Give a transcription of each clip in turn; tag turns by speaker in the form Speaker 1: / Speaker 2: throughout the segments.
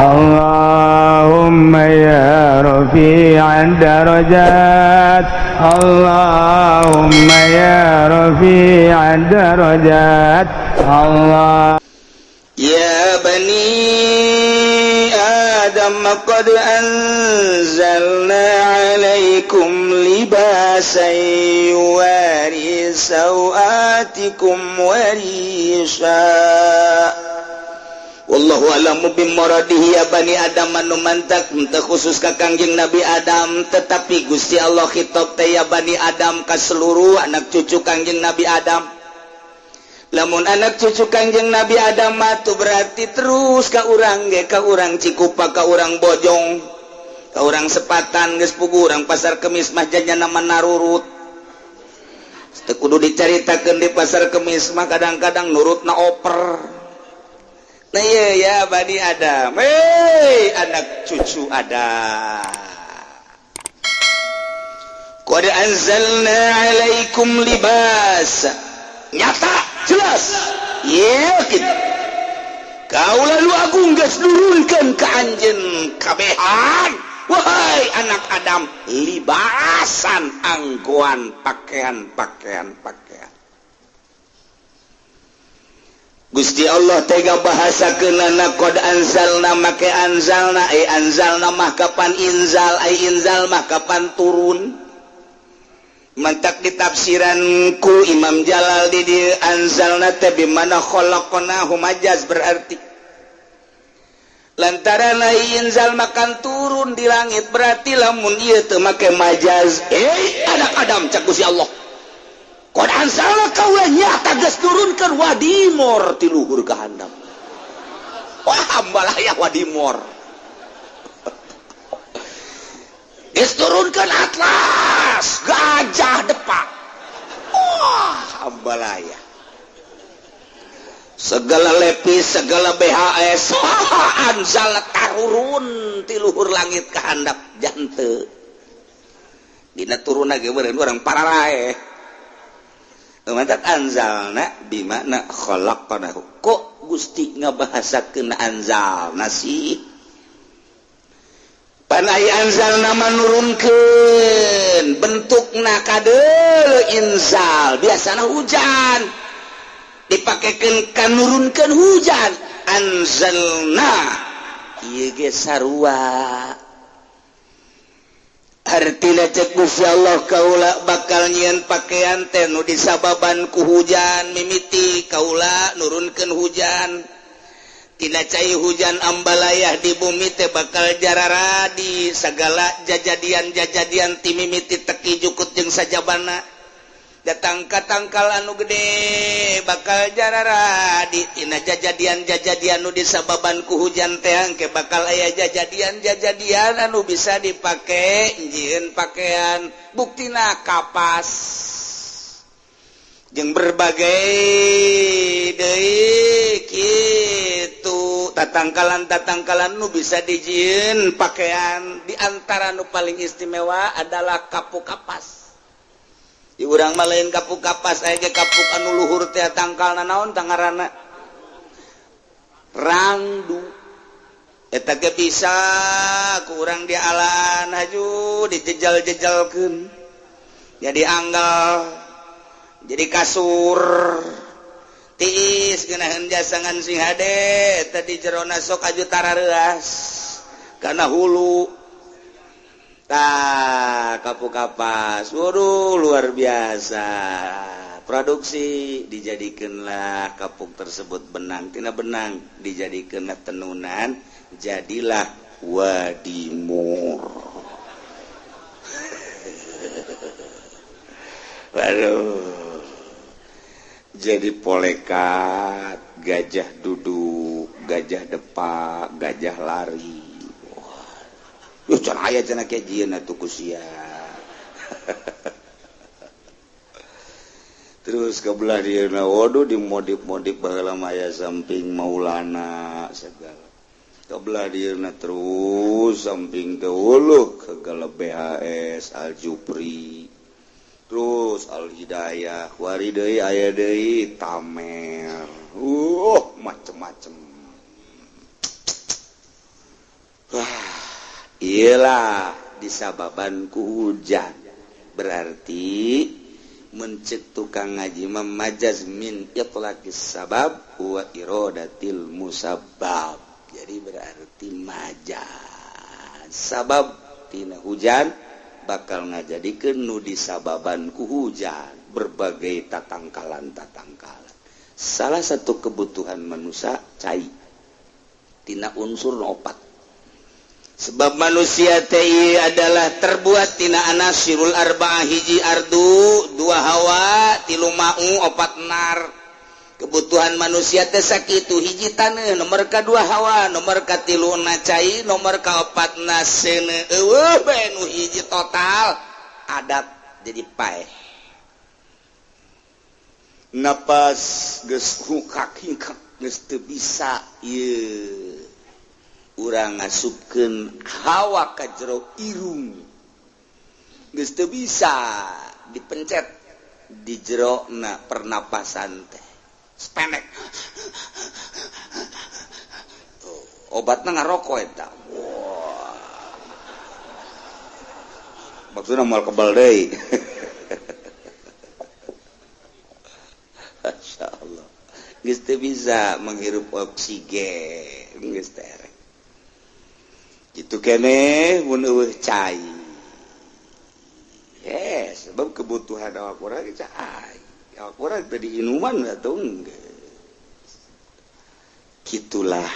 Speaker 1: اللهم يا رفيع الدرجات، اللهم يا رفيع الدرجات، الله.
Speaker 2: يا بني آدم قد أنزلنا عليكم لباسا يواري سوآتكم وريشا والله أعلم بمراده. يا بني آدم anu mantak teu khusus ka Kangjeng Nabi Adam, tetapi Gusti Allah khitab teh يا بني آدم ka seluruh anak cucu Kangjeng Nabi Adam. Lamun anak cucu Kangjeng Nabi Adam mah tuh berarti terus ka urang ge, ka urang Cikupa, ka urang Bojong, ka urang Sepatan, geus puguh urang Pasar Kemis mah janyana narurut. Teu kudu dicaritakeun, di Pasar Kemis mah kadang-kadang nurut na oper. Nah iya, يا بني آدم, hei anak cucu Adam, قد أنزلنا عليكم لباس. Nyata jelas yakin kaula lu agung geus nurunkeun ka anjeun kabehan, wahai anak Adam, لباسا anggoan, pakaian, pakaian, pakaian. Gusti Allah tega bahasa kenana قد أنزلنا make أنزلنا, eh أنزلنا mah kapan إنزال, ai إنزال mah kapan turun. Mantak ditafsiran ku Imam Jalal di dieu أنزلنا teh بمعنى خلقناه, majaz berarti lantaran ai إنزال makan turun di langit. Berarti lamun ieu teu make majaz, eh anak Adam, cak Gusti Allah, قد أنزلنا kaula nyata geus nurunkeun wadimor ti luhur ka handap. Wah, ambalaya wadimor, geus turunkeun atlas gajah depak. Wah, ambalaya segala lepis, segala BHS أنزل tarurun ti luhur langit ka handap. Jante dina turun lagi beureun urang pararaeh. Mantap أنزلنا بمعنى خلقناه. Kok Gusti ngabahasakeun أنزلنا sih? Pan ai أنزلنا nurunkeun, bentukna kadeuleu إنزال biasana hujan, dipakekeun ka nurunkeun hujan. أنزلنا ieu ge sarua hartina. Cek Gusti Allah, kaula bakal nyieun pakaian teh nu disababan ku hujan. Mimiti kaula nurunkeun hujan, tina cai hujan ambalayah di bumi teh bakal jararadi segala jajadian-jajadian, ti mimiti teki, jukut jeung sajabana, datang ka tangkal anu gede bakal jararadi. Tina jajadian-jajadian nu disababan ku hujan teh engke bakal aya jajadian-jajadian anu bisa dipake jieun pakaian. Buktina kapas jeung berbagai deui kitu tatangkalan-tatangkalan nu bisa dijieun pakaian. Di antara nu paling istimewa adalah kapuk kapas. Di urang mah lain kapuk kapas aya ge, kapuk anu luhur teh tangkalna naon tangarana, rangdu. Eta ge bisa kurang dialaan haju, dijejal-jejalkeun jadi anggal, jadi kasur tiis geunaheun jasangan sing hade. Tadi jerona sok aju tarareuas kana hulu. Tah, kapuk kapas, waduh, luar biasa. Produksi dijadikanlah kapuk tersebut benang, tina benang dijadikanlah tenunan, jadilah wadimor. Waduh, jadi polekat, gajah duduk, gajah depak, gajah lari. Yuh, can aya cenah ke jieun atuh ku sia. Terus ke belah dieuna, waduh, dimodif-modif baheula mah aya samping Maulana segala. Ke belah dieuna terus samping teh uluh segala BHS Al Jupri. Terus Al Hidayah, wari deui aya deui Tamer. Macem-macem. Wah, iyalah, disababan ku hujan. Berarti mun cek tukang ngaji, majaz min itlaqis sabab wa iradatil musabbab. Jadi berarti majaz sabab tina hujan bakal ngajadikeun nu disababan ku hujan berbagai tatangkalan tatangkalan. Salah satu kebutuhan manusia cai, tina unsur opat, sebab manusia teh adalah terbuat tina anashirul arba'ah: hiji ardu, dua hawa, tilu ma'u, opat nar. Kebutuhan manusia teh sakitu: hiji taneuh, nomor kedua hawa, nomor katilu na cai, nomor kaopat na seuneu. Eueuh bae nu hiji total adat, jadi paeh. Napas geus hukak hingkak, geus teu bisa ieu urang ngasupkeun hawa ka jero irung, geus teu bisa dipencet di jero na pernapasan teh pendek. Tuh, obatna ngarokok eta. Wah, maksudna moal kebal deui. Masya Allah, geus teu bisa menghirup oksigen, geus terek gitu kene mun euweuh cai. Yes, sebab kebutuhan awak urang cai, awak urang teh diinuman atuh geus gitulah.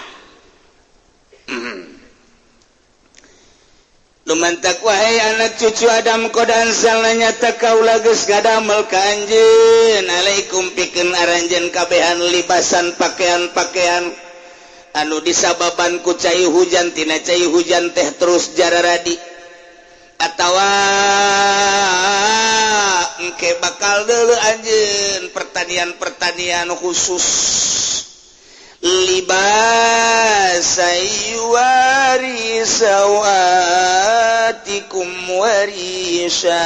Speaker 2: Lumantak, wahai anak cucu Adam, qad anzalna, nyata kaula geus ngadamel ka anjeun, alaikum pikeun aranjeun kabehan, libasan pakaian-pakaian anu disababan ku cai hujan. Tina cai hujan teh terus jararadi atawa engke bakal dulu anjeun pertanian-pertanian khusus, libasa yuwari sawatikum warisha.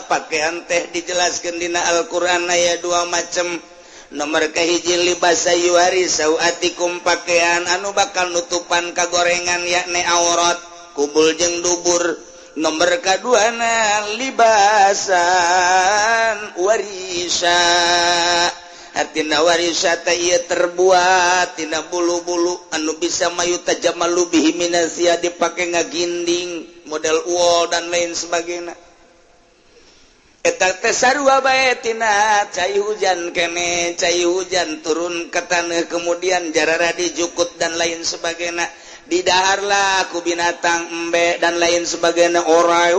Speaker 2: Pakaian teh dijelaskan dina Al-Qur'an aya dua macam. Nomor kahiji, libasa yuwari sawatikum, pakaian anu bakal nutupan kagorengan, yakni aurat kubul jeung dubur. Nomor kaduana, libasan warisa. Artina warisa teh ieu terbuat tina bulu-bulu anu bisa mayu tajamalu bihi minasia, dipake ngaginding model wol dan lain sebagainya. Eta teh sarua bae tina cai hujan kene. Cai hujan turun ke tanah, kemudian jarara dijukut dan lain sebagainya, didaharlah ku binatang embe dan lain sebagainya, orai,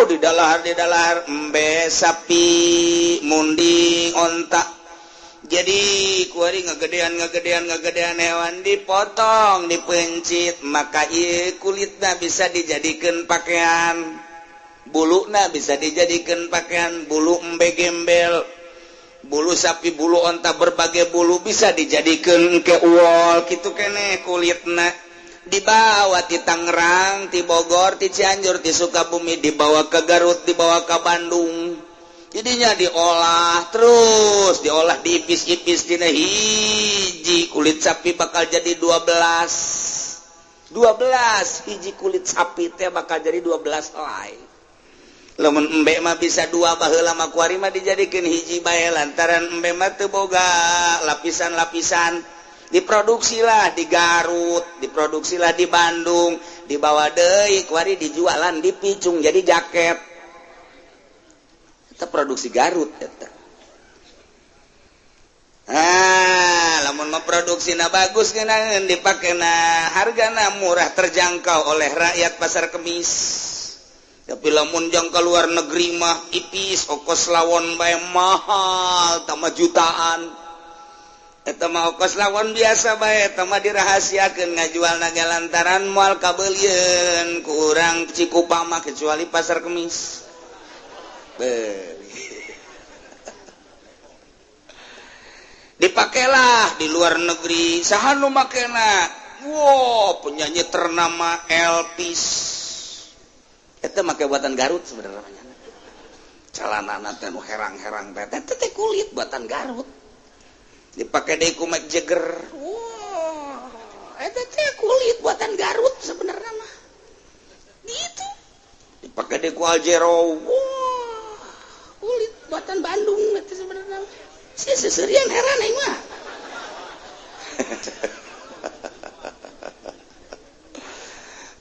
Speaker 2: didalahar didalahar embe, sapi, munding, onta. Jadi kuari ngegedean ngegedean ngegedean, hewan dipotong, dipencit, maka ieu kulitna bisa dijadikan pakaian, buluna bisa dijadikan pakaian, bulu embe gembel, bulu sapi, bulu onta, berbagai bulu bisa dijadikan ke wol gitu kene. Kulitna dibawa ti Tangerang, ti Bogor, ti Cianjur, ti Sukabumi, dibawa ke Garut, dibawa ke Bandung. Jadinya diolah, terus diolah, diipis-ipis. Dina hiji kulit sapi bakal jadi 12 12 hiji kulit sapi teh bakal jadi 12 helai. Lamun embe mah bisa dua. Baheula mah, kuari mah dijadikeun hiji bae, lantaran embe mah teu boga lapisan-lapisan. Diproduksilah di Garut, diproduksilah di Bandung, dibawa deui kuari, dijualan di Picung jadi jaket. Eta produksi Garut eta. Ah, lamun mah produksina bagus, ngeunaheun dipakena, hargana murah, terjangkau oleh rakyat Pasar Kemis. Tapi lamun jang luar negeri mah ipis, ongkos lawon bae mahal, tambah jutaan. Eta mah ongkos lawon biasa bae. Eta mah dirahasiakeun ngajualna ge, lantaran moal kabelieun ku urang Cikupa mah, kecuali Pasar Kemis. Beli. Dipakailah di luar negeri. Saha nu makena? Wow, penyanyi ternama Elvis itu make buatan Garut sebenarnya. Celana teh nu herang-herang teh teh kulit buatan Garut. Dipakai deui ku Mick Jagger. Wah, eta teh kulit buatan Garut sebenarnya. ku Aljero. Wah, kulit buatan Bandung eta sebenarnya. Sia seserian heran aing mah.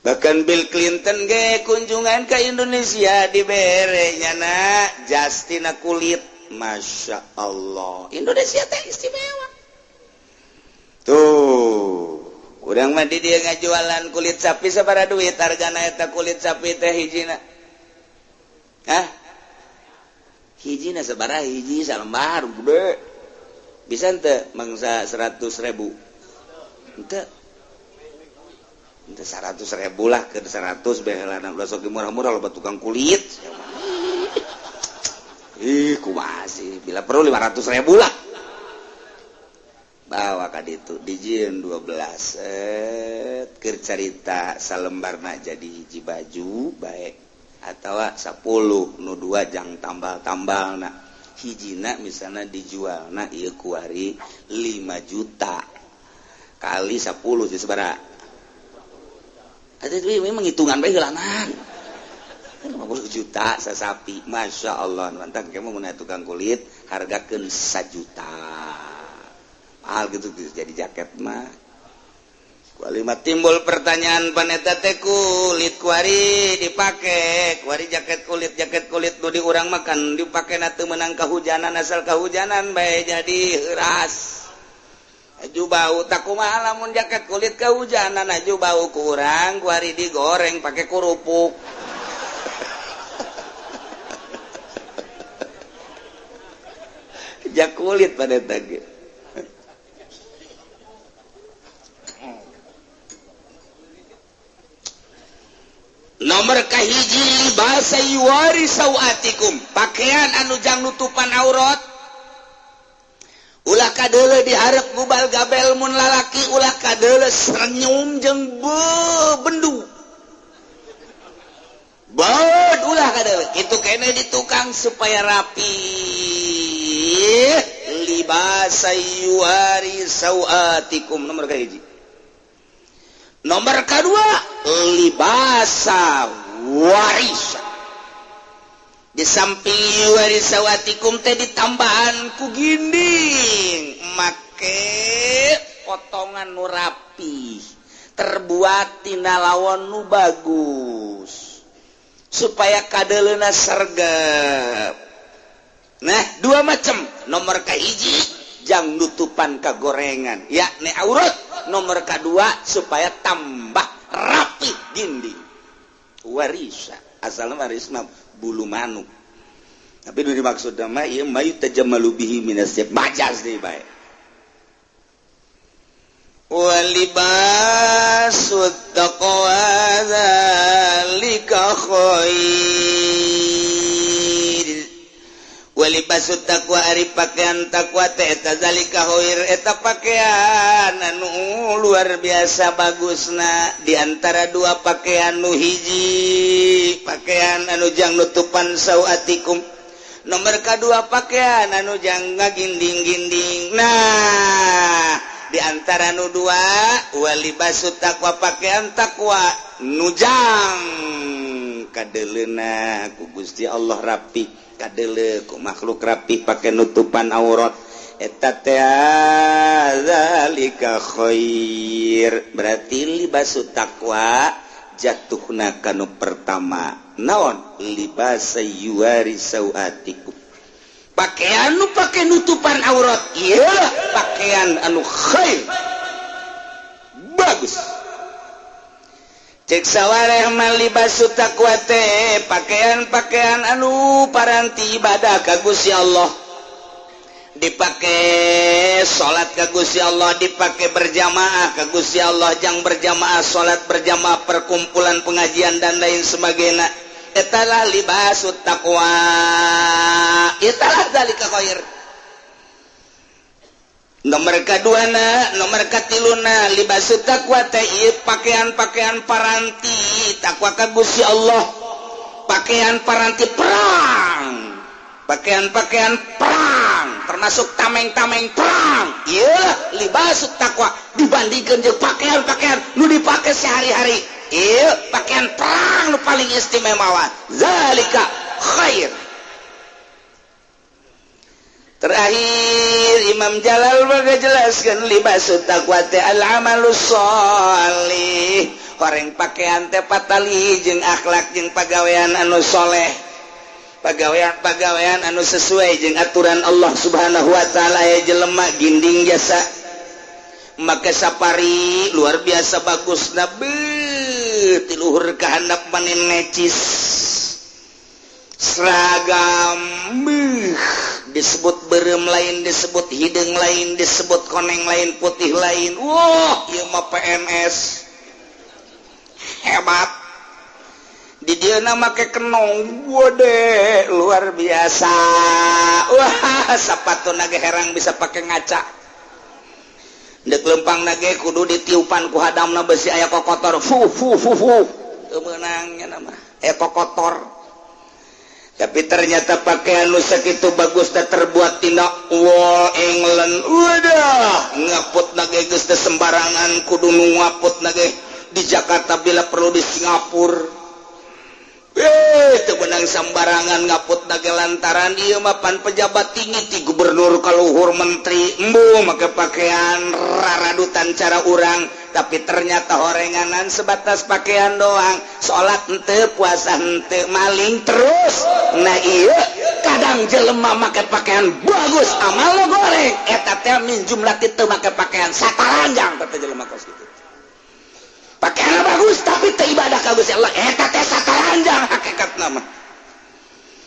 Speaker 2: Bahkan Bill Clinton ge kunjungan ke Indonesia dibere nyana jastina kulit. Masya Allah, Indonesia teh istimewa. Tuh, urang mah di dieu ngajualan kulit sapi sabaraha duit hargana eta kulit sapi teh hijina? Hah? Hijina sabaraha hiji salembar gede. Bisa henteu mangsa 100.000? Henteu. 100.000 lah ke 100 behelana udah sok murah-murah loba tukang kulit. Ih, kumaha sih? Bila perlu 500.000 lah. Bawa ka ditu dijieun 12 set keur carita salembarna jadi hiji baju bae atawa 10 nu 2 jang tambal-tambalna. Hijina misalna dijualna ieu kuari 5 juta kali 10 jadi sabaraha? Itu memang hitungan bae heulanan. 50 juta sasapi. Masya Allah, mantap kamu mun tukang kulit hargakeun 1 juta. Mahal gitu jadi jaket mah. Kualima timbul pertanyaan paneta teh kulit kuari dipake, kuari jaket kulit nu di urang makan dipake na teu meunang kahujanan asal kahujanan bae jadi heuras. Aju bau tak kumaha lamun jaket kulit kehujanan aju bau kurang kuari digoreng pakai kerupuk. Jak kulit pada tadi. Nomor kahiji bahasa yuwari sawatikum, pakaian anu jang nutupan aurat. Ulah kadeuleu dihareup gubal gabel mun lalaki ulah kadeuleu senyum jeung bendu. Bod ulah kadeuleu kitu kene di tukang supaya rapi. Libasa yuwari sawatikum nomor kahiji. Nomor kedua libasa warisa. Di samping yuwari sawatikum teh ditambahan ku ginding make potongan nu rapi terbuat tina lawon nu bagus supaya kadeleuna sergep. Nah, dua macam. Nomor kahiji jang nutupan kagorengan yakni aurat. Nomor kedua supaya tambah rapi ginding. Warisa asalna waris mah bulu manuk. Tapi nu dimaksud mah ieu mayu tajammalu bihi minas majas deui bae. Walibasut taqwa dzalika khair. Walibasut taqwa ari pakaian takwa teh eta zalika khair eta pakaian anu luar biasa bagusna di antara dua pakaian nu hiji pakaian anu jang nutupan sawatikum, nomor kedua pakaian anu jang ngaginding-ginding. Nah, di antara nu dua walibasut taqwa pakaian takwa nu jang kadeleuna ku Gusti Allah rapi, kadele ku makhluk rapi pakai nutupan aurat eta teh zalika khair. Berarti libasu taqwa jatuhna kanu pertama naon libasa yuwari sawatikum, pakaian nu pake nutupan aurat ieu pakaian anu khair bagus. Cek sawareh mah libasu taqwa teh pakaian-pakaian anu paranti ibadah ka Gusti Allah, dipake salat ka Gusti Allah, dipake berjamaah ka Gusti Allah, jang berjamaah salat berjamaah perkumpulan pengajian dan lain sebagainya. Etalah libasut taqwa, etalah zalika khair. Nomor kaduana, nomor katiluna libasut taqwa teh ieu pakaian-pakaian paranti takwa ka Gusti Allah, pakaian paranti perang, pakaian-pakaian perang termasuk tameng-tameng perang. Ieu libasut taqwa dibandingkeun jeung pakaian-pakaian nu dipake sehari-hari. Ieu pakaian perang nu paling istimewa. Zalika khair. Terakhir Imam Jalal jelaskan libasut taqwa teh al amalus sholih. Horeng pakaian teh patali jeung akhlak jeung pagawean anu soleh, pagawean-pagawean anu sesuai jeung aturan Allah Subhanahu wa taala. Aya jelema ginding jasa make sapari luar biasa bagus, nabi ti luhur ka handap mani necis seragam, beuh, disebut berem lain, disebut hidung lain, disebut koneng lain, putih lain. Wah, ieu mah PNS hebat. Di dia make kenong wode luar biasa. Wah, sepatu nage herang bisa pakai ngaca. Dek lempang nage kudu ditiupan ku hadamna besi aya kokotor, fu fu fu fu, teu meunang nya nama aya kokotor. Tapi ternyata pakaian nu sakitu bagus teh terbuat tina wol England. Wadah, ngaput nage geus teu sembarangan, kudu nu ngaput nage di Jakarta, bila perlu di Singapura. Teu meunang sembarangan ngaput nage lantaran ieu mah pan pejabat tinggi ti gubernur kaluhur menteri. Embu make pakaian raradutan cara urang, tapi ternyata horenganan sebatas pakaian doang, salat henteu, puasa henteu, maling terus. Nah, iya kadang jelema make pakaian bagus, amal lo goreng. Eta teh min jumlah teu make pakaian sataranjang. Teh jelema kos kitu pakaian bagus tapi teu ibadah ka Gusti Allah, eta teh sataranjang hakikatna mah.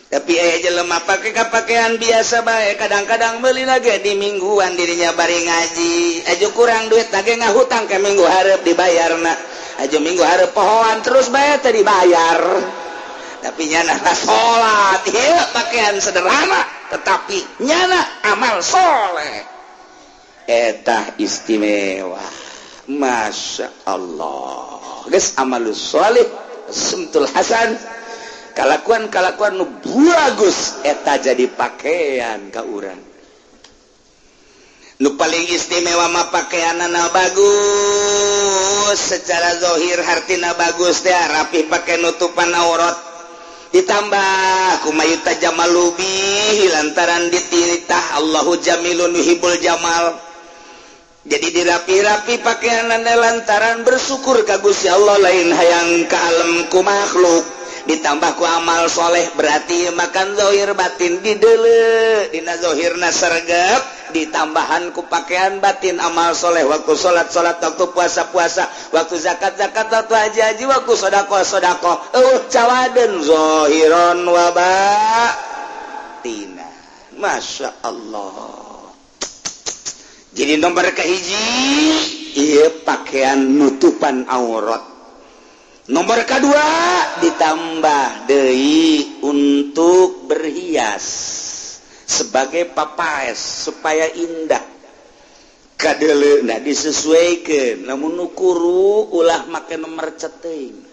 Speaker 2: Tapi aya jelema pake ka pakaian biasa bae, kadang-kadang meuli lagi di mingguan dirinya bari ngaji. Aju kurang duit lagi ngahutang ke minggu hareup dibayarna, aju minggu hareup pohoan terus bae teh dibayar. Tapi nyana salat, ieu pakaian sederhana tetapi nyana amal soleh, eta istimewa. Masya Allah, geus amalus soleh, sumtul hasan, kalakuan-kalakuan nu bagus eta jadi pakaian ka urang. Nu paling istimewa mah pakaianana bagus secara zohir, hartina bagus teh rapi, pakai nutupan aurat, ditambah kumayuta jamalubi lantaran dititah Allahu jamilun yuhibbul jamal. Jadi dirapi-rapi pakaian lantaran bersyukur ka Gusti Allah, lain hayang ka alam ku makhluk. Ditambah ku amal soleh, berarti makan zohir batin didele. Dina zohirna sergap, ditambahan ku pakaian batin amal soleh, waktu salat salat, waktu puasa puasa, waktu zakat zakat, waktu haji haji, waktu sodakoh sodakoh, cawaden zohiron wa batina. Masya Allah. Jadi nomor kahiji iya pakaian nutupan aurat, nomor kedua ditambah deui untuk berhias sebagai papaes supaya indah kadele. Nah, disesuaikan, namun nu kuru ulah make nomor ceting.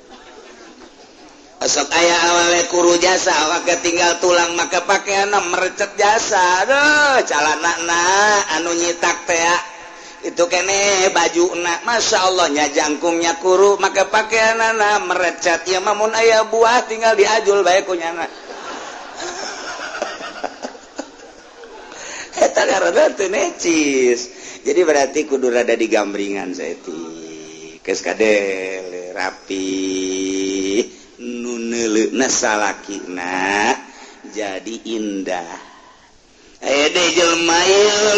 Speaker 2: Sok aya awale kuru jasa, awake tinggal tulang, maka pakaian merecet jasa. Aduh, calana na anu nyitak teh itu kene baju na. Masya Allah nya, jangkungnya kuru maka pakaian na merecet ya. Mamun aya buah tinggal diajul bae ku nyana. Eta karena teu necis. Jadi berarti kudu rada digambringan saeutik, geus kadel rapi nu neuleuna salakina jadi indah. Aya deui jelema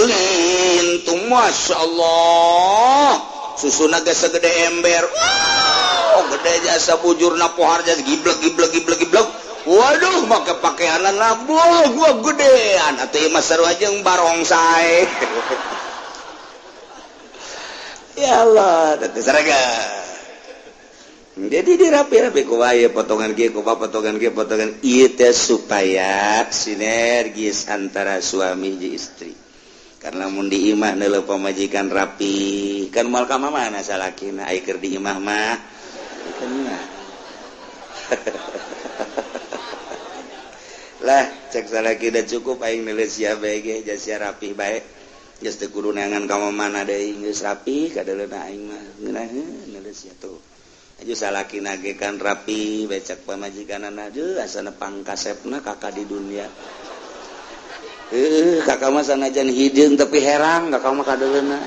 Speaker 2: lintung, Masya Allah, susuna ge segede ember. Oh, gede jasa bujurna pohar jasa giblek giblek giblek giblek. Waduh, make pakaianan labuh gua gedean atuh ieu mah sarua jeung barongsai. Ya Allah, teh seragam. Jadi dirapi-rapi ku wae, potongan kieu kumaha, potongan kieu, potongan ieu teh supaya sinergis antara suami jeung istri. Karena mun di imah neuleuh pamajikan rapi kan moal ka mana salakina, ai keur di imah mah kan mah. Lah, cek salaki da cukup aing neuleuh sia bae ge, sia rapi bae. Geus teu kudu neangan ka mana deui, geus rapi kadeuleuna aing mah ngeunaheun neuleuh sia tuh. Aju salaki nage kan rapi becak pamajikanana aja asana pangkasepna kakak di dunia. Kakak mah sanajan hideung tapi herang kakak mah kadeuleuna.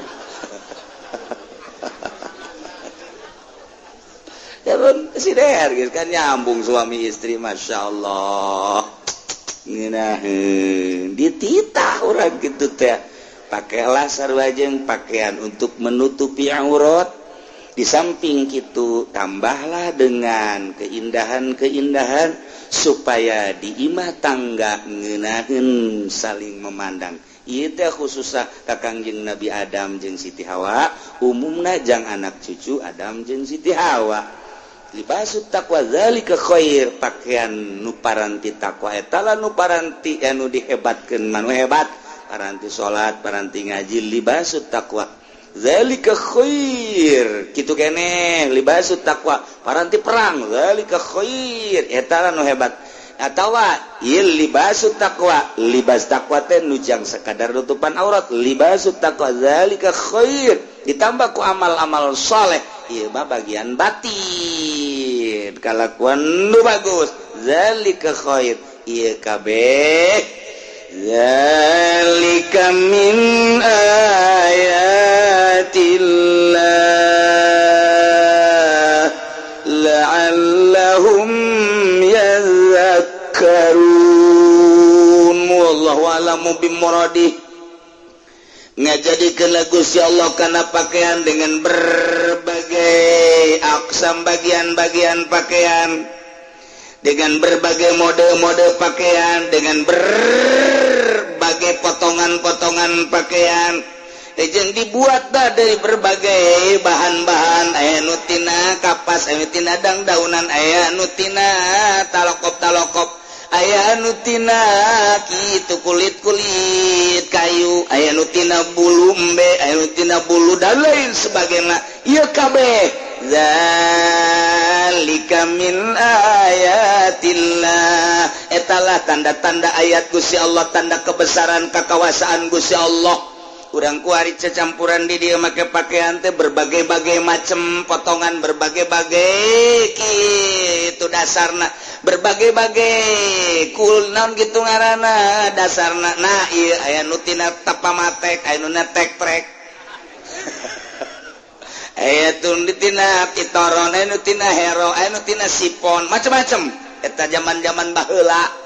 Speaker 2: Ya si der gitu kan nyambung suami istri, masya Allah. Ngeunaheun dititah urang kitu teh. Pakailah sarua jeung pakaian untuk menutupi aurat. Di samping itu tambahlah dengan keindahan-keindahan supaya di imah tangga ngeunaheun saling memandang. Ieu teh khususna ka Kangjeng Nabi Adam jeung Siti Hawa, umumna jang anak cucu Adam jeung Siti Hawa. Libasut taqwa zalika khair, pakaian nu paranti takwa eta lah nu paranti anu dihebatkeun manu hebat, paranti salat, paranti ngaji, libasut taqwa. Zalika khair kitu keneh libasut taqwa, paranti perang zalika khair eta lah nu hebat. Atawa ieu libasut taqwa, libas taqwa teh nu jang sakadar nutupan aurat, libasut taqwa zalika khair ditambah ku amal-amal saleh, ieu mah bagian batin kalakuan nu bagus zalika khair ieu kabeh. Zalika min ayatillah la'allahum yadhakkarun. Wallahu a'lamu bimuradih. Ngajadikeun Gusti Allah kana pakaian dengan berbagai aksam bagian-bagian pakaian, dengan berbagai mode-mode pakaian, dengan berbagai potongan-potongan pakaian jeung dibuat dah dari berbagai bahan-bahan, aya nu tina kapas, aya nu tina dang-daunan, aya nu tina talokop-talokop, aya nu tina kitu kulit-kulit kayu, aya nu tina bulu embe, aya nu tina bulu dan lain sebagainya. Ieu kabeh zalika min ayatillah, etalah tanda-tanda ayat Gusti Allah, tanda kebesaran kekawasaan Gusti Allah. Urang kuari cecampuran di dia make pakaian teh berbagai-bagai macam potongan, berbagai-bagai gitu dasarna, berbagai-bagai kul naon gitu ngaranna dasarna. Nah ieu aya nu tina tapamatek, aya nu tek trek, aya tun tina pitoron, aya nu tina hero, aya nu tina sipon, macam-macam eta zaman-zaman baheula.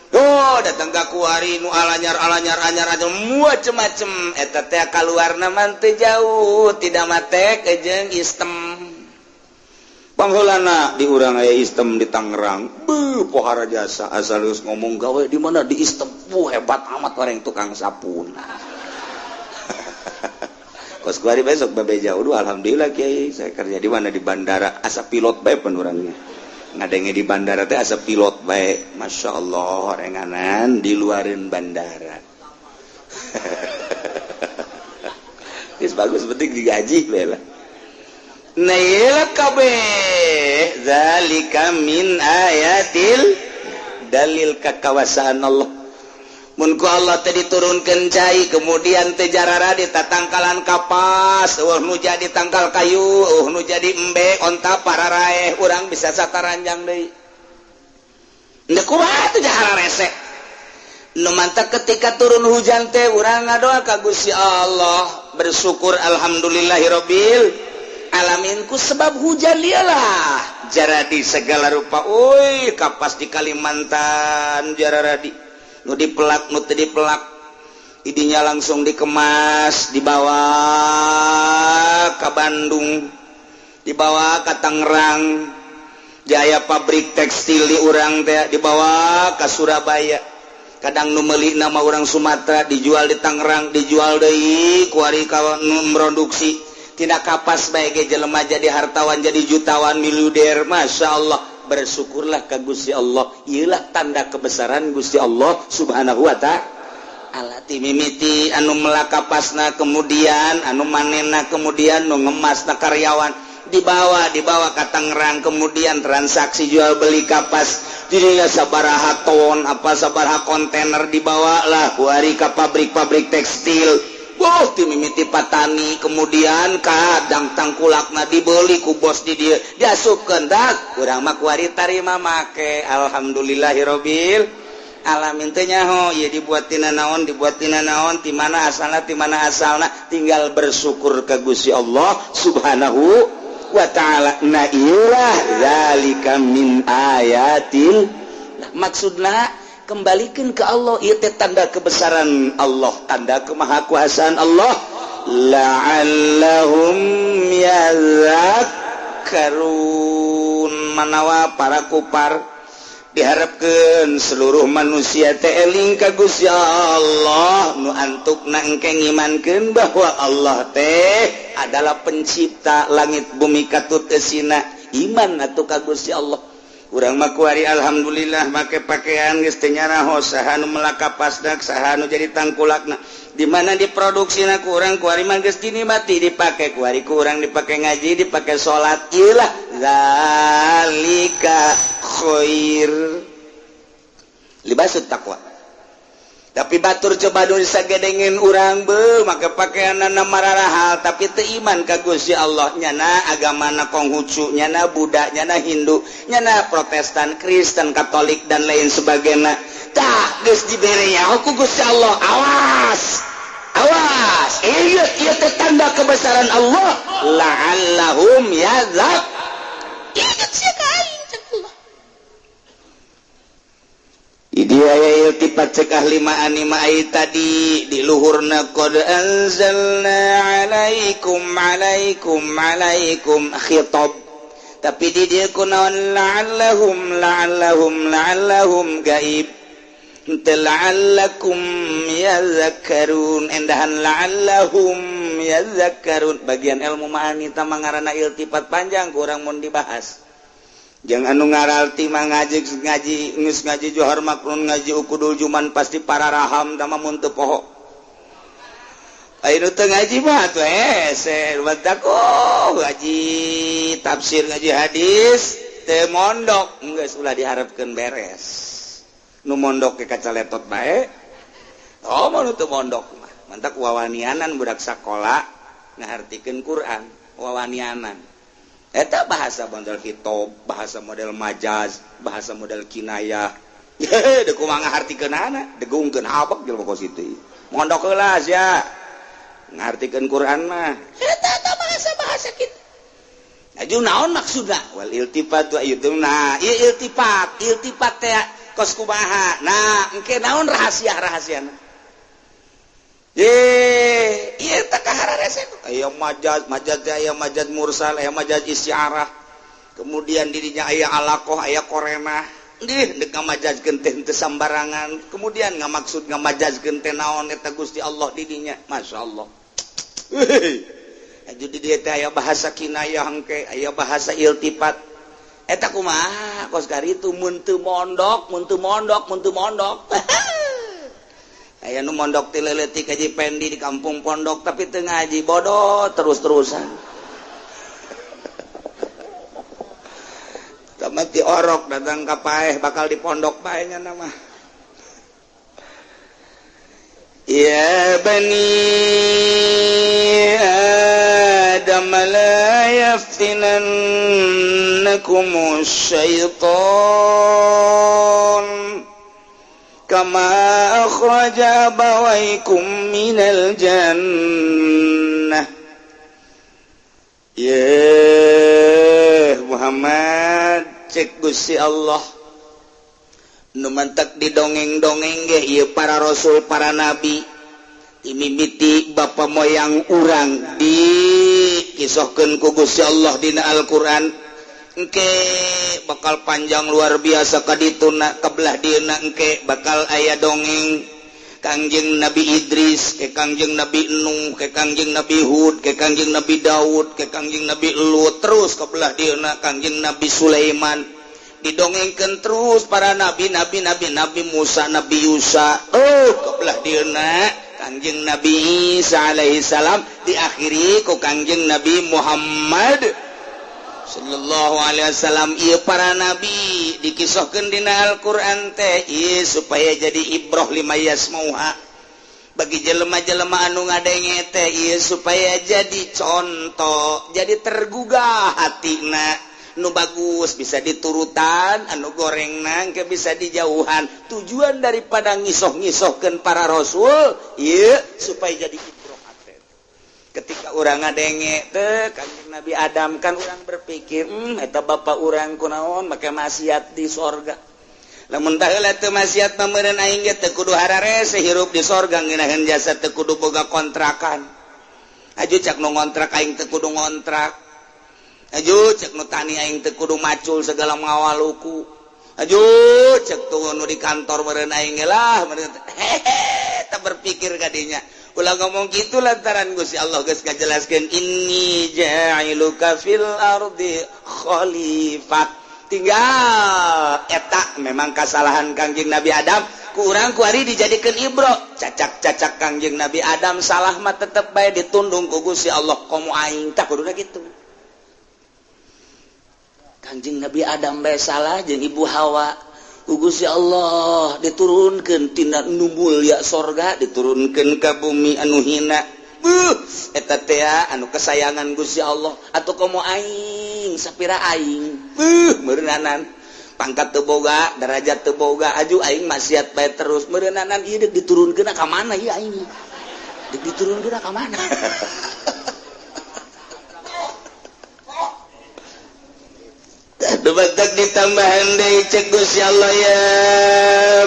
Speaker 2: Oh, datang ka kuari nu alanyar alanyar anyar anyar macem-macem eta teh kaluarna mah teu jauh tidak matek jeung istem. Pangheulana di urang aya istem di Tangerang. Beuh, pohara jasa asal geus ngomong gawe di mana di istem. Wuh, hebat amat orang tukang sapun. Kos kuari besok babe jauh, duh, alhamdulillah kiai saya kerja di mana di bandara, asa pilot bae pan urangnya. Ngadenge di bandara teh asa pilot bae, masya Allah, renganan di luarin bandara. Geus bagus penting digaji bae lah. Nah ieu kabeh zalika min ayatil, dalil kakawasaan Allah. Mun ku Allah teh diturunkeun cai kemudian teh jarara di tatangkalan kapas, eueuh nu jadi tangkal kayu, eueuh nu jadi embe onta pararaeh, urang bisa sataranjang deui. Ndek kumaha teh jahara rese. Nu mantak ketika turun hujan teh urang ngadoa ka Gusti Allah, bersyukur alhamdulillahirabbil alamin ku sebab hujan dialah jaradi segala rupa. Euy, kapas di Kalimantan jararadi nu dipelak nu teu dipelak, idinya langsung dikemas dibawa ke Bandung, dibawa ke Tangerang, jaya pabrik tekstil di urang teh dibawa ke Surabaya. Kadang nu meuli nama orang Sumatera dijual di Tangerang, dijual deui kuari ka nu produksi tidak kapas bae ge jelema jadi hartawan, jadi jutawan, miliuder, masya Allah. Bersyukurlah ke Gusti Allah, iyalah tanda kebesaran Gusti Allah Subhanahu wa ta'ala. Mimiti anu melak kapasna, kemudian anu manena, kemudian nu ngemasna, karyawan dibawa dibawa ke Tangerang, kemudian transaksi jual beli kapas dirinya sabaraha ton apa sabaraha kontainer dibawa lah kuari ke pabrik-pabrik tekstil. Boh ti mimiti patani, kemudian kadang tangkulakna dibeli ku bos di dieu, diasupkeun dak urang mah kuari tarima make. Alhamdulillahirabbil alamin. Teh nyaho ieu dibuat tina naon, dibuat tina naon, ti mana asalna, ti mana asalna, tinggal bersyukur ka Gusti Allah Subhanahu wa Ta'ala. Nah, iyalah zalika min ayatil. Nah, maksudna kembalikan ke Allah, ieu teh tanda kebesaran Allah, tanda kemahakuasaan Allah. La'allahum yadhakkarun. Manawa para kupar diharapkan seluruh manusia teh eling ka Gusti Allah, nu antukna engke ngimankeun bahwa Allah teh adalah pencipta langit bumi katut eusina. Iman atuh ka Gusti Allah. Urang mah kuari alhamdulillah make pakaian geus teu nyaraho saha nu melak kapasna, saha nu jadi tangkulakna, di mana diproduksina. Ku urang kuari mah geus dinikmati, dipake kuari ku urang, dipake ngaji, dipake salat. Ilah zalika khair libasut taqwa. Tapi batur coba dulu sagedengin urang be make pakaian mararahal, tapi teu iman ka Gusti Allah. Nyana agamana Konghucu, nyana Buddha, nyana Hindu, nyana Protestan, Kristen, Katolik, dan lain sebagainya. Tah, geus dibere nyaho ku Gusti Allah, awas, awas, ieu ieu teh tanda kebesaran Allah. La'allahum yadzak. Ingat sia ka aing, cek Allah. Dia aya iltifat, cek ahli ma'ani ma'ai tadi di luhurna qad anzalna alaikum alaikum alaikum khitab, tapi di dia kunaon? La'allahum, la'allahum, la'allahum gaib. Henteu la'allakum yadhakkarun, endahan la'allahum yadhakkarun. Bagian ilmu ma'ani tah ngaranna iltifat, panjang, kurang mun dibahas. Jangan anu ngaralti mah ngaji ngaji geus ngaji Johar Maknun, ngaji Ukudul Juman, pasti para raham tama mun teu poho. Ayo nu teu ngaji mah atuh hese badak. Oh, ngaji tafsir, ngaji hadis, teu mondok, geus ulah diharapkeun beres. Nu mondok ke kaca letot bae. Oh, mau nu teu mondok mah mantak wawanianan budak sakola ngahartikeun Quran wawanianan. Eta bahasa model khitab, bahasa model majaz, bahasa model kinayah. Deuk kumaha ngahartikeunana, degungkeun habek jelema kos itu. Mondok heula sia. Ngartikeun Quran mah. Eta eta bahasa-bahasa kitu. Aju naon maksudna? Wal iltifat wa itu, nah, ieu iltifat, iltifat teh kos kumaha? Nah, engke naon rahasia-rahasiana? Ye, ieu teh kahararese. Aya majaz, majaz teh aya majaz mursal, aya majaz istiarah. Kemudian dirinya aya alaqah, aya qorinah. Dih, deuk ngamajazkeun teh henteu sambarangan. Kemudian ngamaksud ngamajazkeun teh naon eta Gusti Allah di dinya. Masyaallah. Aju di dieu teh aya bahasa kinayah engke, aya bahasa iltifat. Eta kumaha kos karitu mun teu mondok, mun teu mondok, mun teu mondok. Aya nu mondok ti leutik haji pendi di kampung pondok, tapi teu ngaji, bodoh terus-terusan. Tamat diorok datang ka paeh, bakal di pondok bae nya nama. Ya bani Adam la yaftinannakum syaitan kama akhraja abawaykum minal jannah. Ya Muhammad, cek Gusti Allah nu mantak didongeng-dongeng ge ieu para rasul, para nabi, dimimiti bapa moyang urang, dikisohkeun ku Gusti Allah dina Al-Qur'an. Engke bakal panjang luar biasa kadituna, kebelah dieuna engke bakal aya dongeng Kangjeng Nabi Idris, ke Kangjeng Nabi Nuh, ke Kangjeng Nabi Hud, ke Kangjeng Nabi Daud, ke Kangjeng Nabi Lut, terus kebelah dieuna Kangjeng Nabi Sulaiman. Didongengkeun terus para nabi, nabi, nabi, Nabi Musa, Nabi Yusa, oh, kebelah dieuna Kangjeng Nabi Isa alaihi salam, diakhiri ku Kangjeng Nabi Muhammad sallallahu alaihi wasallam. Ieu para nabi dikisahkeun dina Al-Qur'an teh ieu supaya jadi ibroh lima yasmauha. Bagi jelema-jelema anu ngadenge teh ieu supaya jadi contoh, jadi tergugah hatina. Nu bagus bisa diturutan, anu goreng nangke bisa dijauhan. Tujuan daripada ngisoh-ngisohkeun para rasul ieu supaya jadi ibroh hate. Ketika urang ngadenge teh Kanjeng Nabi Adam kan urang berpikir, eta bapak urang kunaon make maksiat di sorga. Lamun baheula teu maksiat mah meureun aing ge teu kudu hararese hirup di sorga, ngeunaheun jasa teu kudu boga kontrakan. Aju cak nu ngontrak aing teu kudu ngontrak. Aju cek nu tani aing teu kudu macul segala ngawaluku. Aju cek tuh nu di kantor meureun aing ge lah meureun hehe teu berpikir kadinya. Ulah ngomong gitu lantaran Gusti Allah geus ngajelaskeun inni ja'iluka fil ardi khalifah. Tinggal eta memang kesalahan Kangjeng Nabi Adam kurang kuari dijadikan ibro. Cacak-cacak Kangjeng Nabi Adam salah mah tetep bae ditundung ku Gusti Allah, komo aing tak kuduna gitu. Kangjeng Nabi Adam bae salah jeung Ibu Hawa ku Gusti Allah diturunkeun tina nu mulia sorga diturunkeun ka bumi anu hina. Buh, eta teh anu kesayangan Gusti Allah atau komo aing sapira aing. Buh, meureunanan pangkat teu boga, derajat teu boga, aju aing maksiat bae terus meureunanan ieu deuk diturunkeun ka mana ieu aing? Deuk diturunkeun ka mana? Dubatak ditambahan deui cek Gusti Allah ya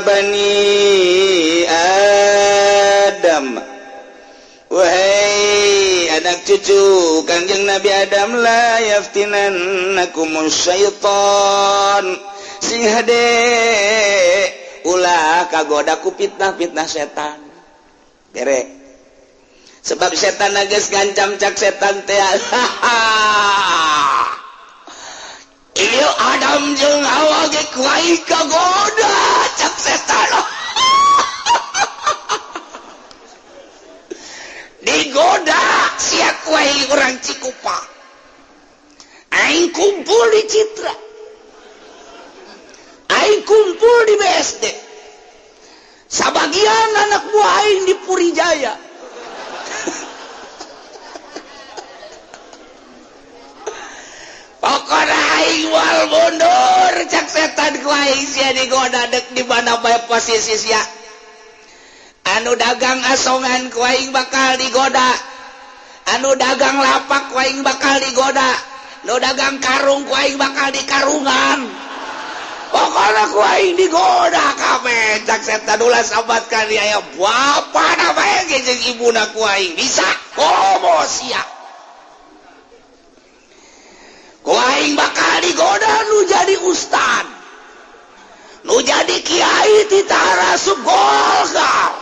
Speaker 2: Bani Adam. Wahai anak cucu Kangjeng Nabi Adam, la yaftinannakumus syaitan. Sing hade ulah kagoda ku fitnah-fitnah setan. Bere. Sebab setan geus ngancam cak setan teh. Ieu Adam jeung Hawa ge ku aing kagoda cak setan. Digoda sia ku aing urang Cikupa. Aing kumpul di Citra. Aing kumpul di BSD. Sabagian anak buah aing di Purijaya. Pokona aing moal mundur cak setan ku aing sia digoda deuk di mana bae posisi sia. Anu dagang asongan ku aing bakal digoda, anu dagang lapak ku aing bakal digoda, nu dagang karung ku aing bakal dikarungan. Pokona ku aing digoda kabeh cak setan ulah sabat ka aya bapana bae ge jeung ibuna ku aing bisa komo sia. Ku aing bakal digoda nu jadi ustad, nu jadi kiai titara asup Golkar.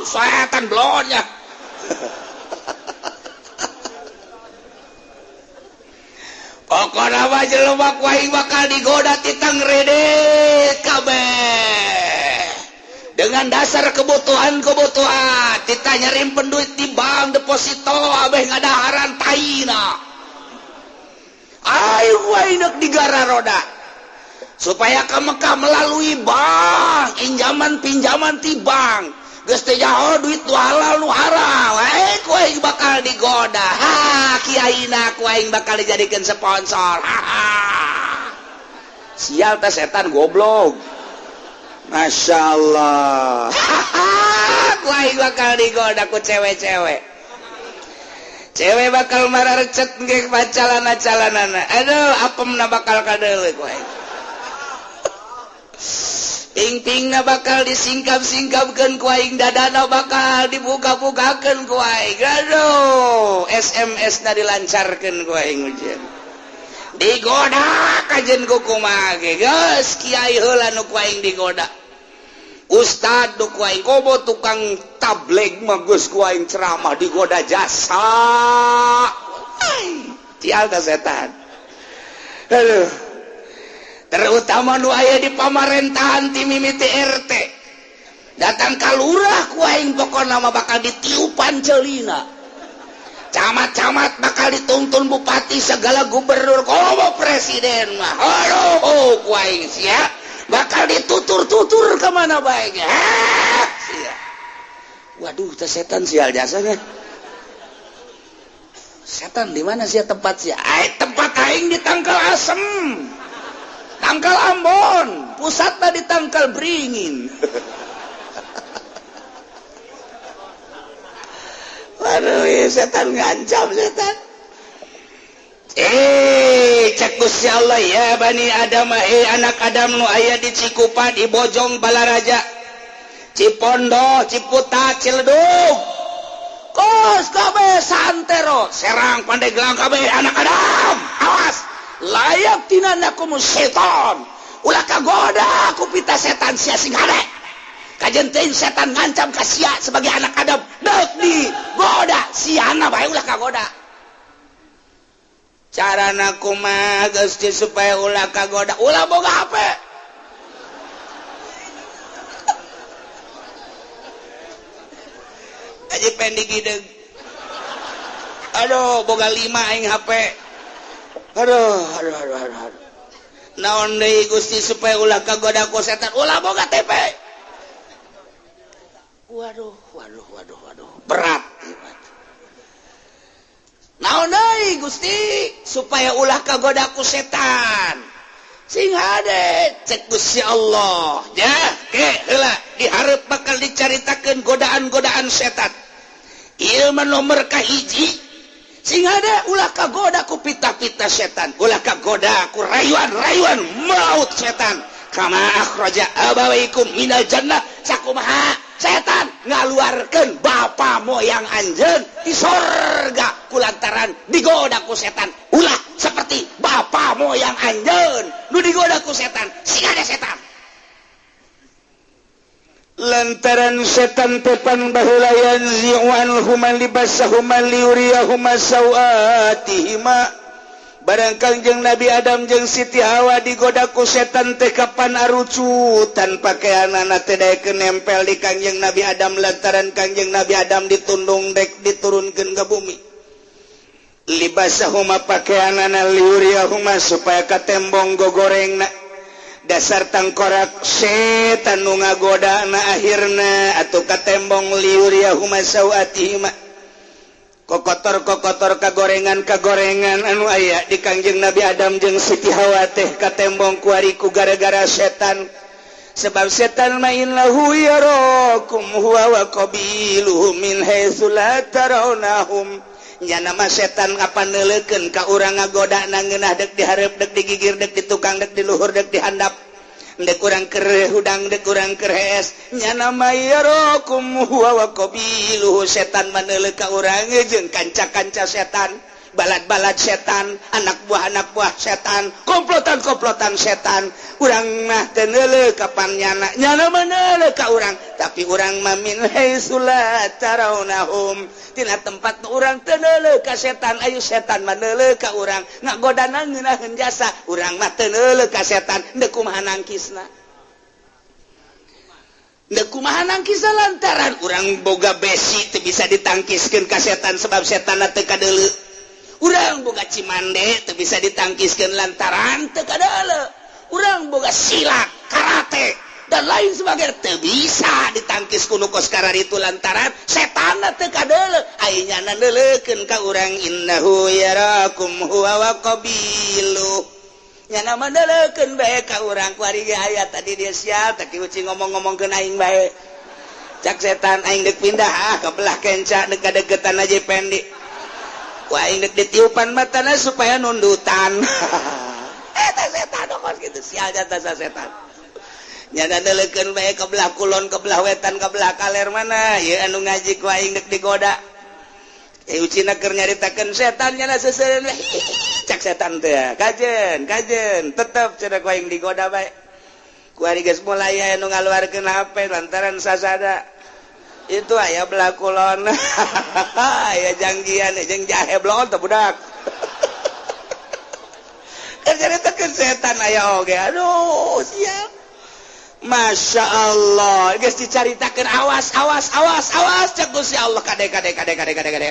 Speaker 2: Setan blonnya. Pokona mah jelema ku aing bakal digoda titang rede kabeh. Dengan dasar kebutuhan-kebutuhan, tita nyarimpen duit di bank deposito abeh ngadaharan taina. Ayo ku aing deuk digara roda. Supaya ke Mekah melalui bank, injaman pinjaman ti bank. Geus teh jaho duit nu halal nu haram, ku aing bakal digoda. Ha, kiaina ku aing bakal dijadikeun sponsor. Ha, ha. Sial teh setan goblok. Masya Allah. Ku aing bakal digoda ku cewek-cewek. Cewek bakal mararecet ge pacalana-calanana. Aduh, apemna bakal kadeuleu ku aing. Ping-pingna bakal disingkap-singkapkeun ku aing, dadana bakal dibuka-bukakeun ku aing. Aduh, SMS-na dilancarkeun ku aing ujian. Digoda kajen ku kumaha ge. Geus kiai heula nu ku aing digoda. Ustad nu ku aing komo tukang tabligh mah geus ku aing ceramah digoda jasa. Cial teh setan. Aduh. Terutama nu aya di pamarentahan ti mimiti RT datang ka lurah ku aing pokona mah bakal ditiupan celina, camat-camat bakal dituntun bupati segala gubernur komo presiden mah aduh ku aing sia bakal ditutur-tutur ka mana bae ge. Waduh, teh setan sial jasanya. Setan di mana sih tempat sih? Ay, tempat aing di Tangkal Asem, Tangkal Ambon, pusatnya di Tangkal Beringin. Waduh, setan ngancam setan. Cek Gusti Allah, ya Bani Adam, anak Adam nu aya di Cikupa, di Bojong, Balaraja, Cipondo, Ciputat, Ciledug, kos kabeh santero, Serang, Pandeglang, kabeh anak Adam, awas layak tinanakum setan, ulah kagoda ku pita setan sia sing hade. Kajen teuing setan ngancam ka sia sebagai anak Adam, deuk digoda siana bae ulah kagoda. Carana kumaha Gusti supaya ulah kagoda? Ulah boga HP. Aja pendek gideg. Aduh, boga 5 aing HP. Aduh, aduh, aduh, aduh, aduh. Naon deui Gusti supaya ulah kagoda ku setan? Ulah boga TV. Waduh, waduh, waduh, waduh. Berat. Naon deui Gusti supaya ulah kagoda ku setan? Sing hade cek Gusti Allah. Ya, ke heula dihareup bakal dicaritakeun godaan-godaan setan. Ieu mah nomor kahiji. Sing hade ulah kagoda ku pita-pita setan, ulah kagoda ku rayuan-rayuan maut setan. Kama akhraja abawaikum minal jannah, sakumaha setan ngaluarkeun bapa moyang anjeun di sorga kulantaran digoda ku setan. Ulah seperti bapa moyang anjeun nu digoda ku setan, sing hade setan. Lantaran setan tepan baheula yanzi'u anhuma libasahuma liyuriyahuma sawatihima. Barang Kangjeng Nabi Adam jeung Siti Hawa digoda ku setan teh kapan arucutan pakaianana teh daekeun nempel di Kangjeng Nabi Adam lantaran Kangjeng Nabi Adam ditundung dek diturunkeun ke bumi. Libasahuma pakaianana liyuriyahuma supaya katembong gogorengna. Dasar tangkorak setan nu ngagodana akhirna atuh katembong liyuriyahuma sawatihima. Kokotor-kokotor kagorengan-kagorengan anu aya di Kangjeng Nabi Adam jeung Siti Hawa teh katembong kuari ku gara-gara setan. Sebab setan main lahu yarakum huwa wa qabiluhu min haitsu la tarawnahum. Nya nama setan apa neuleukeun ka urang ngagoda ngeunah deuk dihareup deuk digigir deuk ditukang deuk diluhur deuk dihandap. Dek kurang ker hudang dek kurang keres nya nama yarakum huwa wa qabiluhu. Setan maneuleuh ka urang jeung kanca-kanca setan, balad-balad setan, anak buah setan, komplotan-komplotan setan. Urang mah teu neuleuh kapan nyana, nyana maneuleuh ka urang, tapi urang mah min haitsu la tarawnahum, tina tempat nu urang teu neuleuh ka setan, ayu setan maneuleuh ka urang, ngagodana ngeunaheun jasa, urang mah teu neuleuh ka setan, deuk kumaha nangkisna? Deuk kumaha nangkisna lantaran urang boga besi teu bisa ditangkiskeun ka setan sebab setanna teu kadeuleu. Urang boga cimande teu bisa ditangkiskeun lantaran teu kadeuleu. Urang boga silat, karate dan lain sebagainya teu bisa ditangkis ku nu kos kararitu lantaran setanna teu kadeuleu. Ai nyana neuleukeun ka urang innahu yarakum huwa wa qabiluh. Nyana mah neuleukeun bae ka urang kuari ge aya tadi dia siap teh uci ngomong-ngomongkeun aing bae. Cak setan aing deuk pindah ah ka belah kenca deuk kadegetan aja pendi. Wah aing deuk ditiupan matana supaya nundutan. Eta setan kos kitu sial jata setan. Nyana neuleukeun bae ka belah kulon, ka belah wetan, ka belah kaler mana ieu anu ngaji ku aing deuk digoda. Ucina keur nyaritakeun setan nyana seseureun cak setan teh kajen kajen tetep cenah ku aing digoda bae. Ku ari geus mulai aya nu ngaluarkeun HP lantaran sasada. Itu aya belah kulon. Aya janggian jeung jahe blon teh budak. Keur nyaritakeun setan aya oge. Aduh, siap. Masya Allah, geus dicaritakeun awas awas awas awas cek Gusti Allah kade kade kade kade kade kade.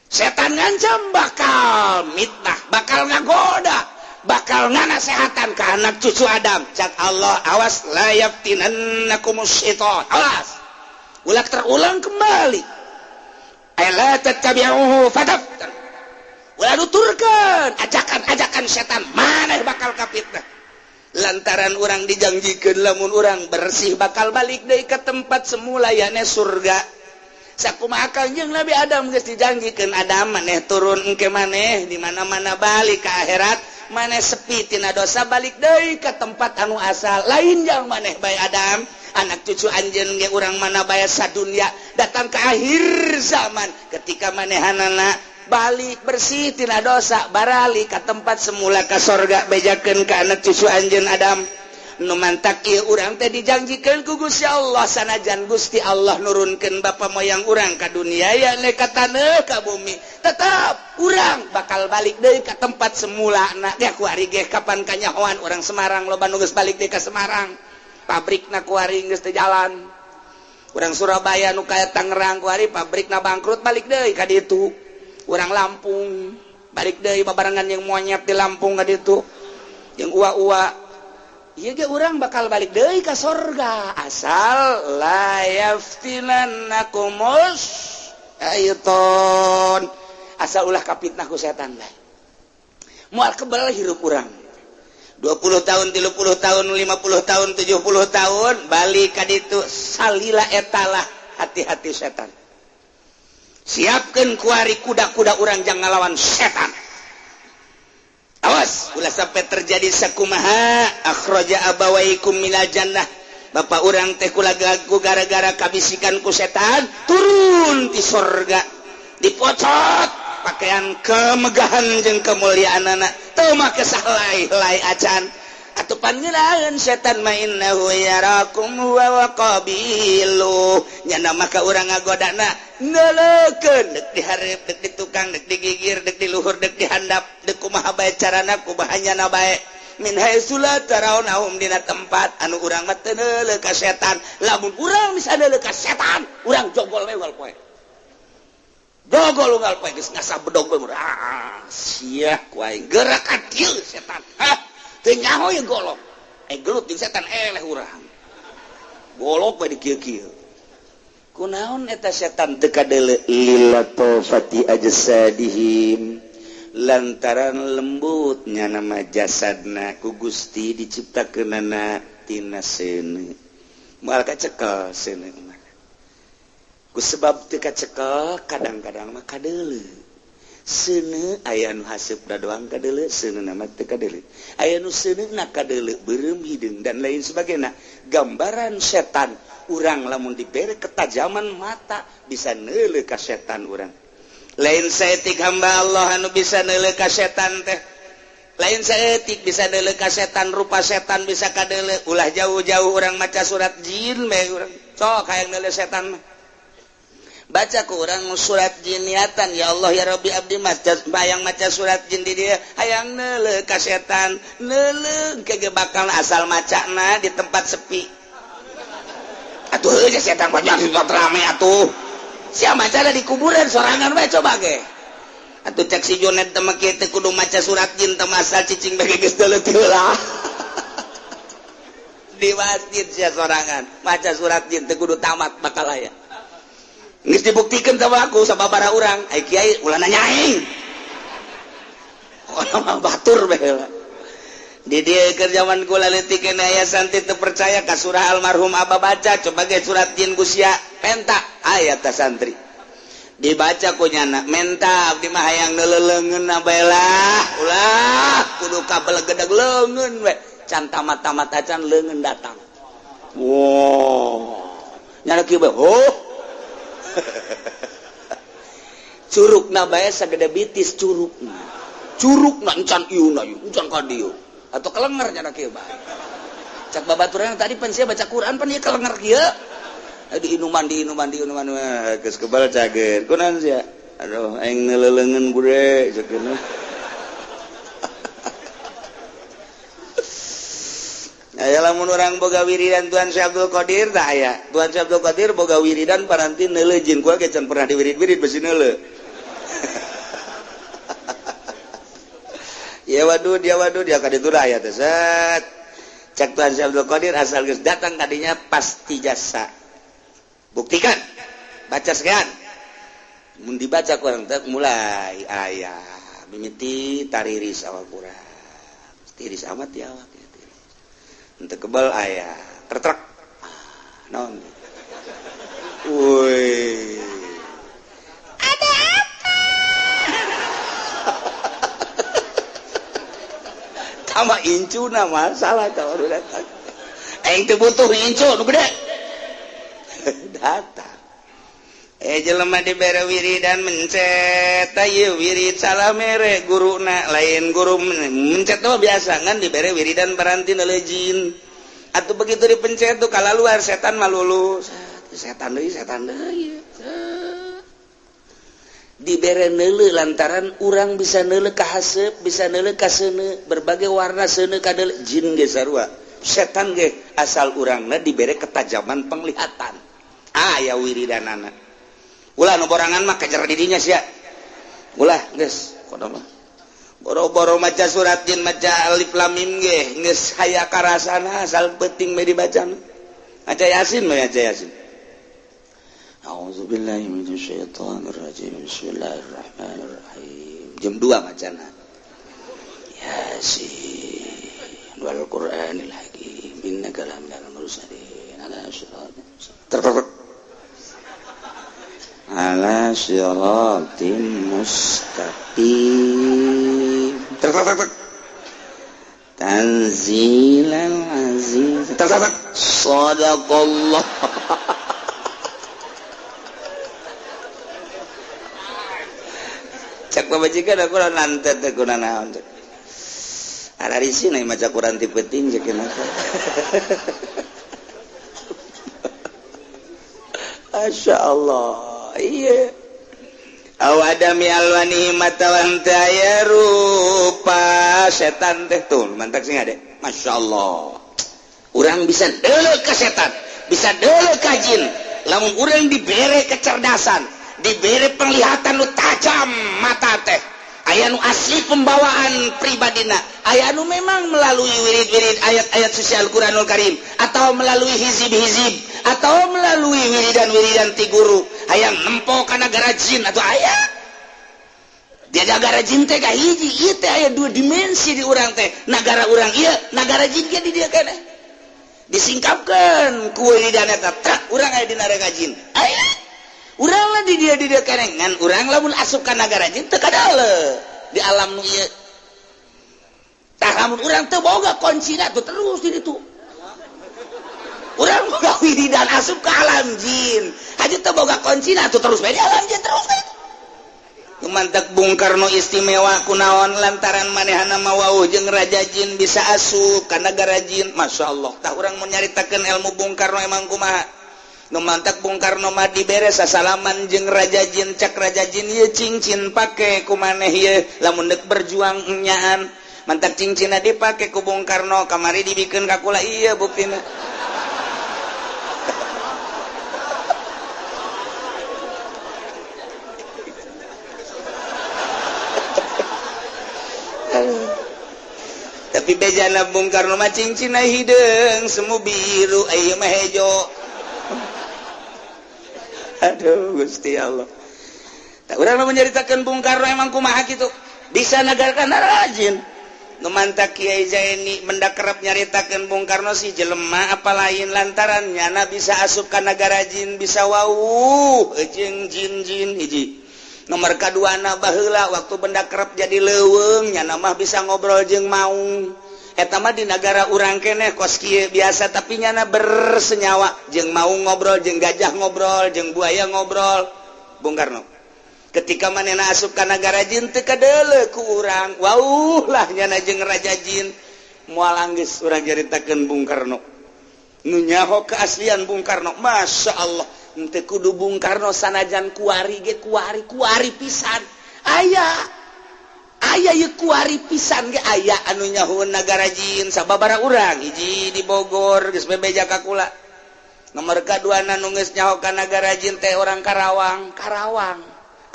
Speaker 2: Setan ngancam bakal mitnah, bakal ngagoda, bakal nganasehatan ke anak cucu Adam. Cak Allah awas la yaftinannakumus syaitan. Awas. Ulah terulang kembali. Ala tattabi'uhu fataftan. Ulah nuturkeun ajakan-ajakan setan, maneh bakal kapitnah. Lantaran urang dijanjikeun lamun urang bersih bakal balik deui ka tempat semula, yakni surga. Sakumaha Kangjeng Nabi Adam geus dijanjikeun, Adam, maneh turun engke, maneh di mana-mana balik ke akhirat, maneh sepi tina dosa, balik deui ka tempat anu asal. Lain jang maneh bae Adam, anak cucu anjeun ge, urang mana bae sadunya datang ke akhir zaman, ketika manehanana balik bersih tina dosa, baralik ka tempat semula, ka sorga. Bejakeun ka anak cucu anjeun Adam. Nu mantak ieu urang teh dijanjikeun ku Gusti Allah, sanajan Gusti Allah nurunkeun bapa moyang urang ka dunia, yakni ka taneuh, ka bumi, tetap urang bakal balik deui ka tempat semula. Na ya kuari ge kapan kanyahoan urang Semarang loba nu geus balik deui ka Semarang, pabrikna kuari geus teu jalan. Urang Surabaya nu kaya Tangerang kuari pabrikna bangkrut, balik deui ka ditu. Urang Lampung balik deui babarengan yang monyet di Lampung ka ditu, yang ua-ua. Ieu ge urang bakal balik deui ka sorga, asal la yaftinannakumus syaiton, asal ulah kapitnah ku setan bae. Moal kebal hirup urang 20 tahun, 30 tahun, 50 tahun, 70 tahun, balik ka ditu salila. Etalah hati-hati setan. Siapkan kuari kuda-kuda urang, jangan ngalawan setan. Awas ulah sampai terjadi sakumaha akhraja abawaikum minal jannah. Bapak urang teh ku gara-gara kabisikan ku setan turun di sorga, dipocot pakaian kemegahan jeung kemuliaan anak teu make sahlai-lai acan. Atuh pangeunaheun setan mah, innahu yarakum huwa wa qabilu. Nyana maka urang ngagodana neuleukeun, dek dihareup, dek di tukang, dek digigir, dek di luhur, dek dihandap, dek kumaha bae carana, kumaha nyana bae, min haitsu la tarawnahum, dina tempat anu urang mah teu neuleuh ka setan. Lamun urang bisa neuleuh ka setan, urang jogol we unggal poe, jogol unggal poe, geus ngasah bedog we. Ah, sia ku aing gerak ka dieu setan. Hah, teu nyaho ye golok. Eh, gelut jeung setan, eleh urang, golok we di kieu-kieu. Kunaon eta setan teu kadeuleu? Lilatofati ajsadihim, lantaran lembutnya nama jasadna ku Gusti diciptakeunana tina seuneu, moal kacekel seuneu mah. Ku sebab teu kacekel, kadang-kadang mah kadeuleu seuneu. Aya nu haseupna doang kadeuleu, seuneu mah teu kadeuleu. Aya nu seuneuna kadeuleu, beureum, hideung, dan lain sebagainya. Gambaran setan urang lamun diberi ketajaman mata bisa neuleuh ka setan urang. Lain saeutik hamba Allah anu bisa neuleuh ka setan teh, lain saeutik bisa neuleuh ka setan, rupa setan bisa kadeuleuh. Ulah jauh-jauh, urang maca surat jin bae urang, sok hayang neuleuh setan mah baca ku urang surat jin, niatan, "Ya Allah, ya Rabbi, abdi maca, bayang maca surat jin di dia, hayang neuleuh ka setan." Neuleuh ke bakal, asal macana di tempat sepi atuh. Heuh, setan banyak di tempat rame atuh. Sia maca di kuburan sorangan bae, coba ge atuh. Cek si Jonet teh mah kieu teh, kudu maca surat jin teh asal cicing bae geus deuleuh heula. Di masjid sia sorangan maca surat jin teh kudu tamat, bakal aya. Geus dibuktikan sama aku, sama para urang. Ai kiai ulah nanya aing. Pokona mah batur bae heula. Di dieu keur zaman kula leutik keneh aya santri teu percaya ka surah, almarhum abah baca, "Coba ge surat jin ku sia, penta." Aya ta santri dibaca ku nyana, "Menta, abdi mah hayang neuleuh leungeun bae lah, ulah kudu kabelegedeg leungeun we." Can tamat-tamat acan, leungeun datang. Wow, nyana kieu bae, oh, curugna bae sagede bitis curugna, curugna encan ieu na ieu encan ka dieu atau kelenger. Nyana kieu bae, cak babaturan tadi, "Pan sia baca Quran, pan ieu kelenger kieu." Di inuman, di inuman, di inuman, geus kebal cager. "Kunaon sia?" "Aduh, aing neuleuh leungeun bude," ceukna. Aya lamun urang boga wiridan Tuan Syekh Abdul Qadir tah, aya Tuan Syekh Abdul Qadir boga wiridan paranti neuleuh jin. Gua ge can pernah diwirid-wirid, besi neuleuh. Ya wadud, ya wadud, ya ka ditu aya teh set. Cek Tuan Syekh Abdul Qadir, asal geus datang kadinya pasti jasa. Buktikan, baca sekian. Mun dibaca kurang teh mulai aya mimiti tariris awak kurang. Tiris amat ya awak ya, tiris. Henteu kebal aya tertrek. Ah, naon? Woi. Ada apa? Tambah incuna masalah tah datang. Aing teu butuh incu nu gede. Datang. Jelema dibere wiridan mencet ieu wirid salah mere guruna lain guru mencet mah biasa ngan dibere wiridan paranti neuleuh jin. Atuh begitu dipencet tuh kalaluar setan mah lulus. Setan deui setan deui. Dibere neuleuh lantaran urang bisa neuleuh ka haseup, bisa neuleuh ka seuneu, berbagai warna seuneu ka deuleuh jin ge sarua. Setan ge asal urangna dibere ketajaman penglihatan. Aya wiridanana. Ulah nu borangan mah kejar didinya sia. Ulah geus kono mah. Boro-boro maca surat jin maca alif lam mim ge geus haya karasana asal penting mah dibaca. Maca Yasin mah maca Yasin. A'udzubillahi minasyaitonir rajim. Bismillahirrahmanirrahim. Jam 2 macana. Yasin wal Qur'anil Hakim innaka laminal mursalin ala siratin ala siratin mustaqim. Tanzilal aziz. Sadaqallah. Cak pamajikan aku nantet teh kuna naon. Ararisi na maca Quran ti peuting cek kenapa. Masya Allah. Iya. Aw adami alwani matawan teh aya rupa setan teh tuh mantak sing ade. Masya Allah. Urang bisa deuleuh ka setan, bisa deuleuh ka jin. Lamun urang dibere kecerdasan, dibere penglihatan nu tajam mata teh. Aya nu asli pembawaan pribadina, aya nu memang melalui wirid-wirid ayat-ayat suci Al-Qur'anul Karim atau melalui hizib-hizib atau melalui wiridan-wiridan ti guru hayang nempo kana nagara jin atau aya dia nagara jin teh kahiji ieu teh aya dua dimensi di urang teh nagara urang ieu nagara jin ge di dieu keneh disingkapkeun ku wiridan eta trak urang aya di nagara jin aya urang lah di dia keneh ngan urang lamun asup ka nagara jin teu kadale di alam nu ieu tah lamun urang teu boga kuncina tuh terus di ditu urang boga wiridan asup ke alam jin aja teu boga kuncina tuh terus bae di alam jin terus bae. Mantak Bung Karno istimewa kunaon lantaran manehana mah wauh jeung raja jin bisa asup ka nagara jin. Masya Allah tah urang mun nyaritakeun ilmu Bung Karno emang kumaha. Nu mantak Bung Karno mah dibere sasalaman jeung raja jin cak raja jin ieu cincin pake ku maneh ieu lamun deuk berjuang enyaan. Mantak cincinna dipake ku Bung Karno kamari dibikeun ka kula ieu buktina. Tapi bejana Bung Karno mah cincinna hideung semu biru ieu mah hejo. Aduh Gusti Allah. Tak urang mah nyaritakeun Bung Karno emang kumaha kitu. Bisa nagarkan rajin. Nu mantak Kiai Zaini mendak kerep nyaritakeun Bung Karno si jelema apa lain lantaran nyana bisa asup ka nagara jin bisa wauh jeung jin-jin hiji. Nomor kaduana baheula waktu benda kerep jadi leuweung nyana mah bisa ngobrol jeung maung. Eta mah di nagara urang keneh kos kieu biasa tapi nyana bersenyawa jeung maung ngobrol jeung gajah ngobrol jeung buaya ngobrol. Bung Karno ketika manehna asup ka nagara jin teu kadeuleu ku urang wauh lah nyana jeung raja jin moal anggeus urang nyaritakeun Bung Karno. Nu nyaho keaslian Bung Karno Masya Allah. Henteu kudu Bung Karno sanajan kuari ge kuari kuari pisan aya aya ieu kuari pisan ge aya anu nyahoeun nagara jin sababaraha urang hiji di Bogor geus bebeja ka kula. Nomor kaduana nu geus nyaho ka nagara jin teh orang Karawang. Karawang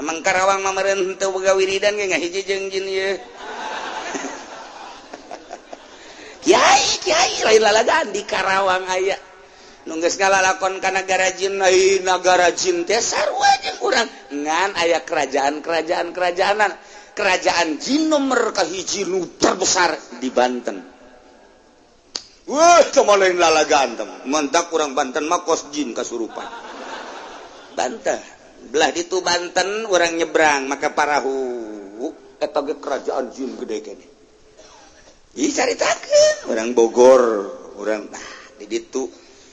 Speaker 2: emang Karawang mah meureun henteu boga wiridan ge ngahiji jeung jin ieu. Kiai kiai lain lalagaan di Karawang aya. Nu geus ngalalakon ka nagara jin, ai nagara jin teh sarua jeung urang, ngan aya kerajaan-kerajaan, kerajaanan. Kerajaan jin nomor kahiji nu terbesar di Banten. Wah, lain lalagaan, mantak kurang Banten mah kos jin kasurupan. Banten belah itu, Banten orang nyebrang maka parahu, eta ge kerajaan jin gede kene. Ih, caritakeun orang Bogor, orang, nah, di ditu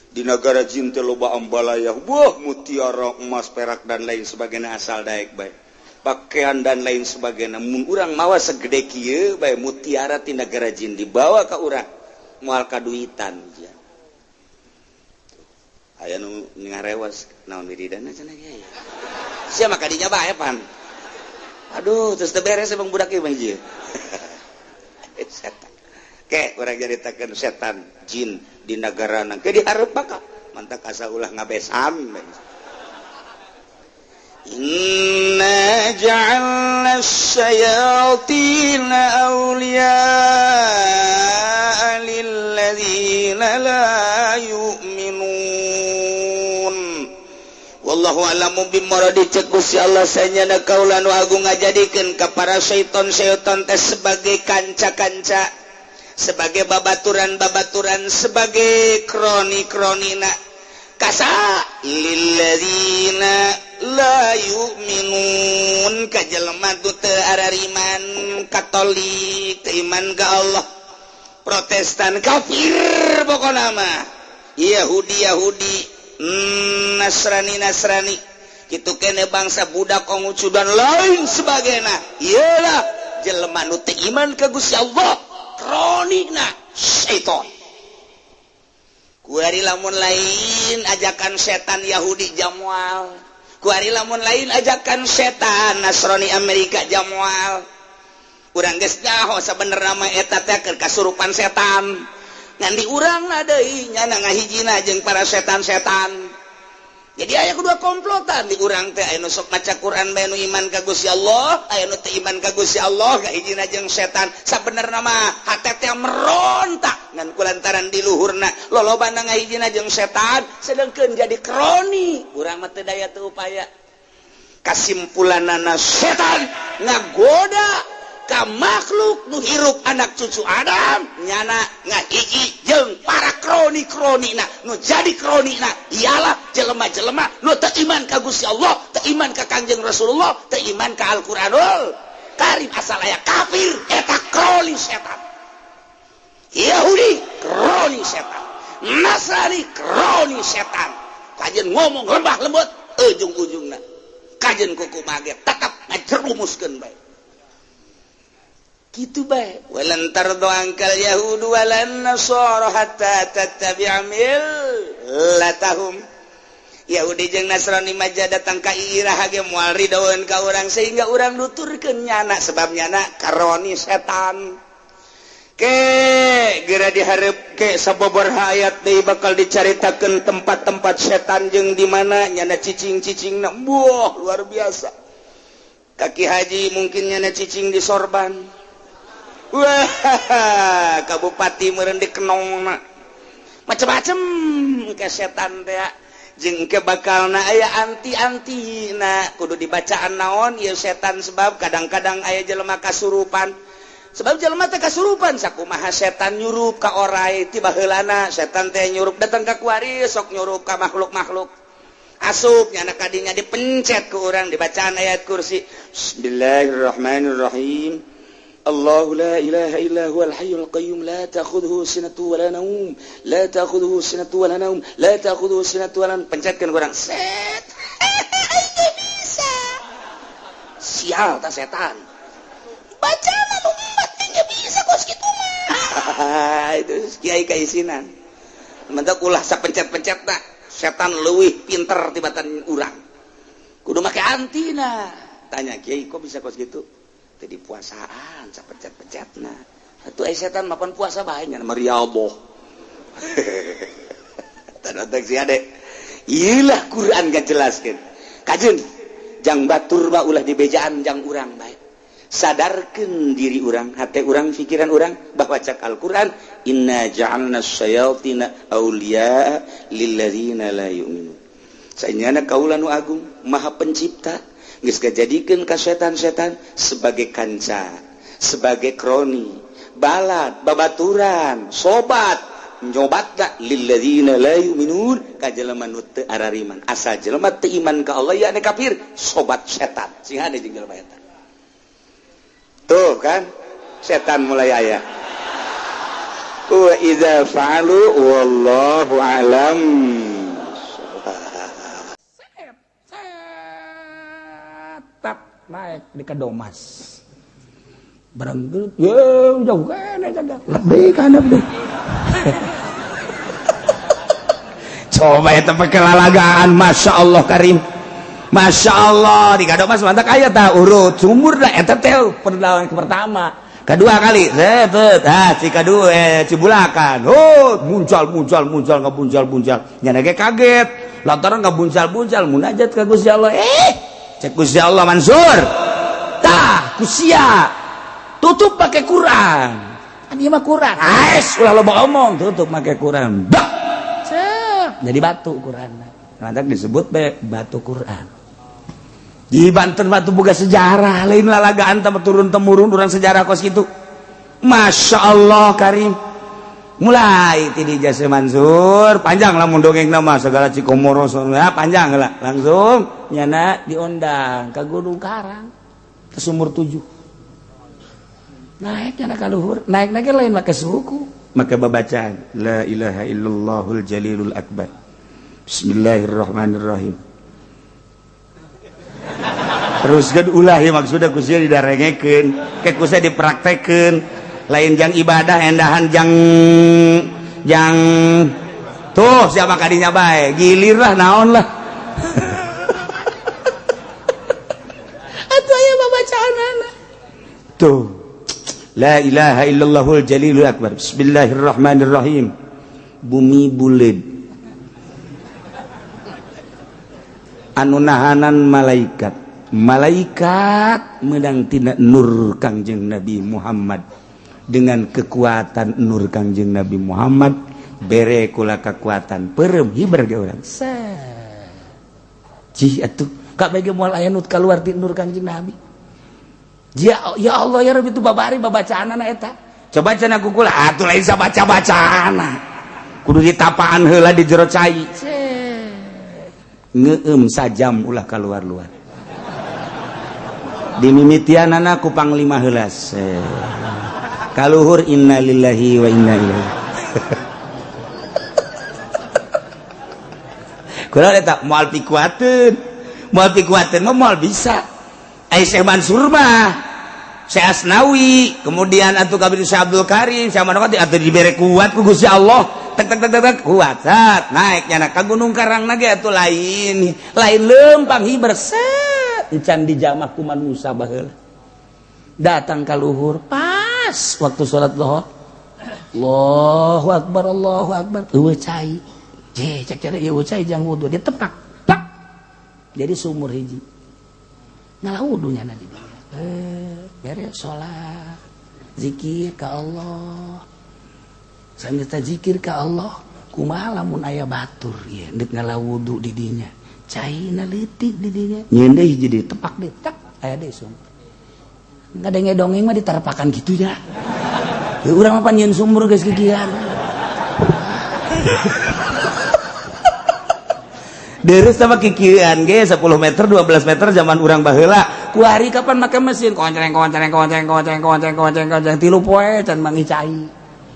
Speaker 2: di negara jin teh loba ambalaya, wah, mutiara, emas, perak, dan lain sebagainya, asal daek bae, pakaian dan lain sebagainya. Mun urang mawa segede kieu bae mutiara ti negara jin dibawa ka urang, moal kaduitan. Ya, aya nu ngarewas naon wiridana cenah, kiai sia mah kadinya bae pan. Aduh, terus teu beres emang budak ieu mah ieu setan. Ke urang nyaritakeun setan jin di negara ke dihareup maka mantak asa ulah ngabesan. Inna ja'alna syayatina awliya'a lilladzina la yu'minun. Wallahu a'lamu bimuradi. Cek Gusti Allah, sanyana kaula nu agung ngajadikeun ka para syaiton-syaiton teh sebagai kanca-kanca, sebagai babaturan-babaturan, sebagai kroni-kronina kasa lilladzina la yu'minun, ka jelema nu teu arariman, Katolik teu iman ka Allah, Protestan kafir, pokona mah Yahudi Yahudi, Nasrani Nasrani gitu kene, bangsa budak Konghucu dan lain sebagainya, iyalah jelema nu teu iman ka Gusti Allah, kronina syaiton. Kuari lamun lain ajakan setan Yahudi jamual, kuari lamun lain ajakan setan Nasrani Amerika jamual. Urang geus nyaho sabenerna mah eta teh keur kasurupan setan, ngan di urang deui nyana ngahijina jeung para setan-setan. Jadi aya kedua komplotan di urang teh, aya nu sok maca Quran bae, nu iman ka Gusti Allah, aya nu teu iman ka Gusti Allah, ngahijina jeung setan. Sabenerna mah hate teh merontak, ngan kulantaran di luhurna lolobana ngahijina jeung setan, sedengkeun jadi kroni urang mah teu daya teu upaya. Kasimpulanana, setan ngagoda ka makhluk nu hirup, anak cucu Adam, nyana ngahiji jeung para kroni-kroni. Na nu jadi kroni na ialah jelema-jelema nu teu iman ka Gusti Allah, teu iman ka Kangjeng Rasulullah, teu iman ka Al-Qur'anul Karim. Asal aya kafir, eta kroni setan. Yahudi kroni setan, Nasrani kroni setan. Kajen ngomong lembah lembut, ujung-ujungna kajen kuku mage tetap ngajerumuskeun bae gitu bae. Walan tardo angkal yahudu walan nasara hatta tattabi'a millatahum. Yahudi jeung Nasrani maja datang ka iraha ge moal ridoeun ka urang sehingga urang nuturkeun nyana, sebab nyana karoni setan. Ke geura dihareup ke sababaraha ayat deui bakal dicaritakeun tempat-tempat setan jeung di mana nyana cicing-cicingna. Buah, luar biasa. Kaki haji mungkin nyana cicing di sorban. Wah, kabupati meureun di kenongna, macem-macem ke setan teh. Jeung ke bakalna aya anti-anti na kudu dibacaan naon ieu setan, sebab kadang-kadang aya jelema kasurupan, sebab jelema teh kasurupan. Sakumaha setan nyurup ka orai ti baheulana, setan teh nyurup datang ka kuari, sok nyurup ka makhluk-makhluk, asup nyana kadinya, dipencet ke urang, dibacaan ayat kursi. Bismillahirrahmanirrahim. الله لا إله إلا هو الحي القيوم لا تأخذه سنة ولا نوم لا تأخذه سنة ولا نوم لا تأخذه سنة ولا نوم. Pencetkan kurang set bisa sial tak setan baca umat nggak bisa kos gitu mah. Itu kiai kaisinan mentak ulah sapencet-pencet tak setan leuwih pinter tibatan urang, kudu make anti. Nah, tanya kiai, kok bisa kos gitu? Tadi puasaan sapencet-pencet. Nah, atuh setan mapan puasa bae nya meriaboh. Tanda si ade iyalah Quran gak jelaskan kajen jang batur mah ulah dibejaan jang urang bae. Sadarkeun diri urang, hate urang, pikiran urang bahwa cak Al-Qur'an inna ja'alna syayatina auliya lilladzina la yu'minun. Sanyana kaula nu agung maha pencipta geus ngajadikeun ka setan-setan sebagai kanca, sebagai kroni, balad, babaturan, sobat, nyobat lilladzina la yu'minun ka jelema nu teu arariman. Asal jelema teu iman ka Allah ya kafir, sobat setan. Sing hade jeung jelema eta. Tuh kan, setan mulai aya. Wa idza fa'alu wallahu a'lam.
Speaker 1: Tetap naik di Kadomas. Barang ya jauh kan lebih kan lebih.
Speaker 2: Coba eta pakelalagaan, Masya Allah Karim, Masya Allah di Kadomas mantap aya tah urut sumur dah eta teh perlawan pertama kedua kali set ah Cikadu Cibulakan oh muncul muncul muncul ngabuncal buncal nyana ge kaget lantaran ngabuncal-buncal munajat ka Gusti Allah cek Gusti Allah Mansur tah kusia tutup pakai Quran. Ieu mah Quran. Ais ulah loba omong, tutup pakai Quran. Bak. Cep, jadi batu Quran. Lantak disebut be batu Quran. Di Banten batu boga sejarah, lain lalagaan teh turun temurun urang sejarah kos kitu. Masya Allah Karim. Mulai ti di Jase Mansur, panjang lamun dongeng nama segala Cikomoro ya panjang lah. Langsung nyana diundang ke Gunung Karang ke sumur 7. Naik nyana ka luhur, naik-naik lain make suku, make babacaan la ilaha illallahul jalilul akbar. Bismillahirrahmanirrahim. Terus kan ulah ya maksudnya ku sia didarengekeun, ke ku sia dipraktekeun, lain jang ibadah endahan jang jang tuh siapa kadinya bae, gilir lah naon lah.
Speaker 1: Atuh aya babacaanana.
Speaker 2: Tuh. La ilaha illallahul jalilul akbar. Bismillahirrahmanirrahim. Bumi buleud. Anu nahanan malaikat. Malaikat menang tina nur Kangjeng Nabi Muhammad. Dengan kekuatan nur Kangjeng Nabi Muhammad bere kula kekuatan peureum hiber ge urang. Cih atuh kabeh ge moal aya nu kaluar ti nur Kangjeng Nabi. Ya, ya Allah ya Rabbi itu babari babacaanana eta. Coba cenah ku kula atuh lain sabaca-bacaana. Kudu ditapaan heula di jero cai. Ngeueum sajam ulah kaluar-luar. Dimimitianana ku panglima heula. Kaluhur innalillahi wa inna ilaihi. Kula eta moal pikuateun. Moal pikuateun mah moal bisa. Ai Syekh Mansur mah Syekh Asnawi, kemudian atuh kabeh Syekh Abdul Karim, Syekh Manokati atuh dibere kuat ku Gusti Allah. Tek tek tek tek kuat. Sat naik nyana ka Gunung Karang ge atuh lain. Lain leumpang hiber set encan dijamah ku manusa baheula.
Speaker 1: Datang ka luhur pas waktu salat zuhur. Allahu akbar Allahu akbar. Eueuh cai. Je cek cari eueuh cai jang wudu ditepak. Tak. Jadi sumur hiji. Ngalah wudu nyana di dieu. Beres sholat, zikir ka Allah. Sambil zikir ka Allah, kumaha lamun aya batur ieu deuk ngalah wudu di dinya. Caina leutik di dinya. Nyeun deui hiji deui tepak deui, tak aya deui sumur. Ngadenge dongeng mah diterpakan gitu ya. Ya urang mah pan nyeun sumur geus kikian.
Speaker 2: Deres sama kikian ge 10 meter 12 meter zaman urang baheula.
Speaker 1: Kuari kapan make mesin koncreng koncreng koncreng koncreng koncreng koncreng koncreng tilu poe can mangi cai.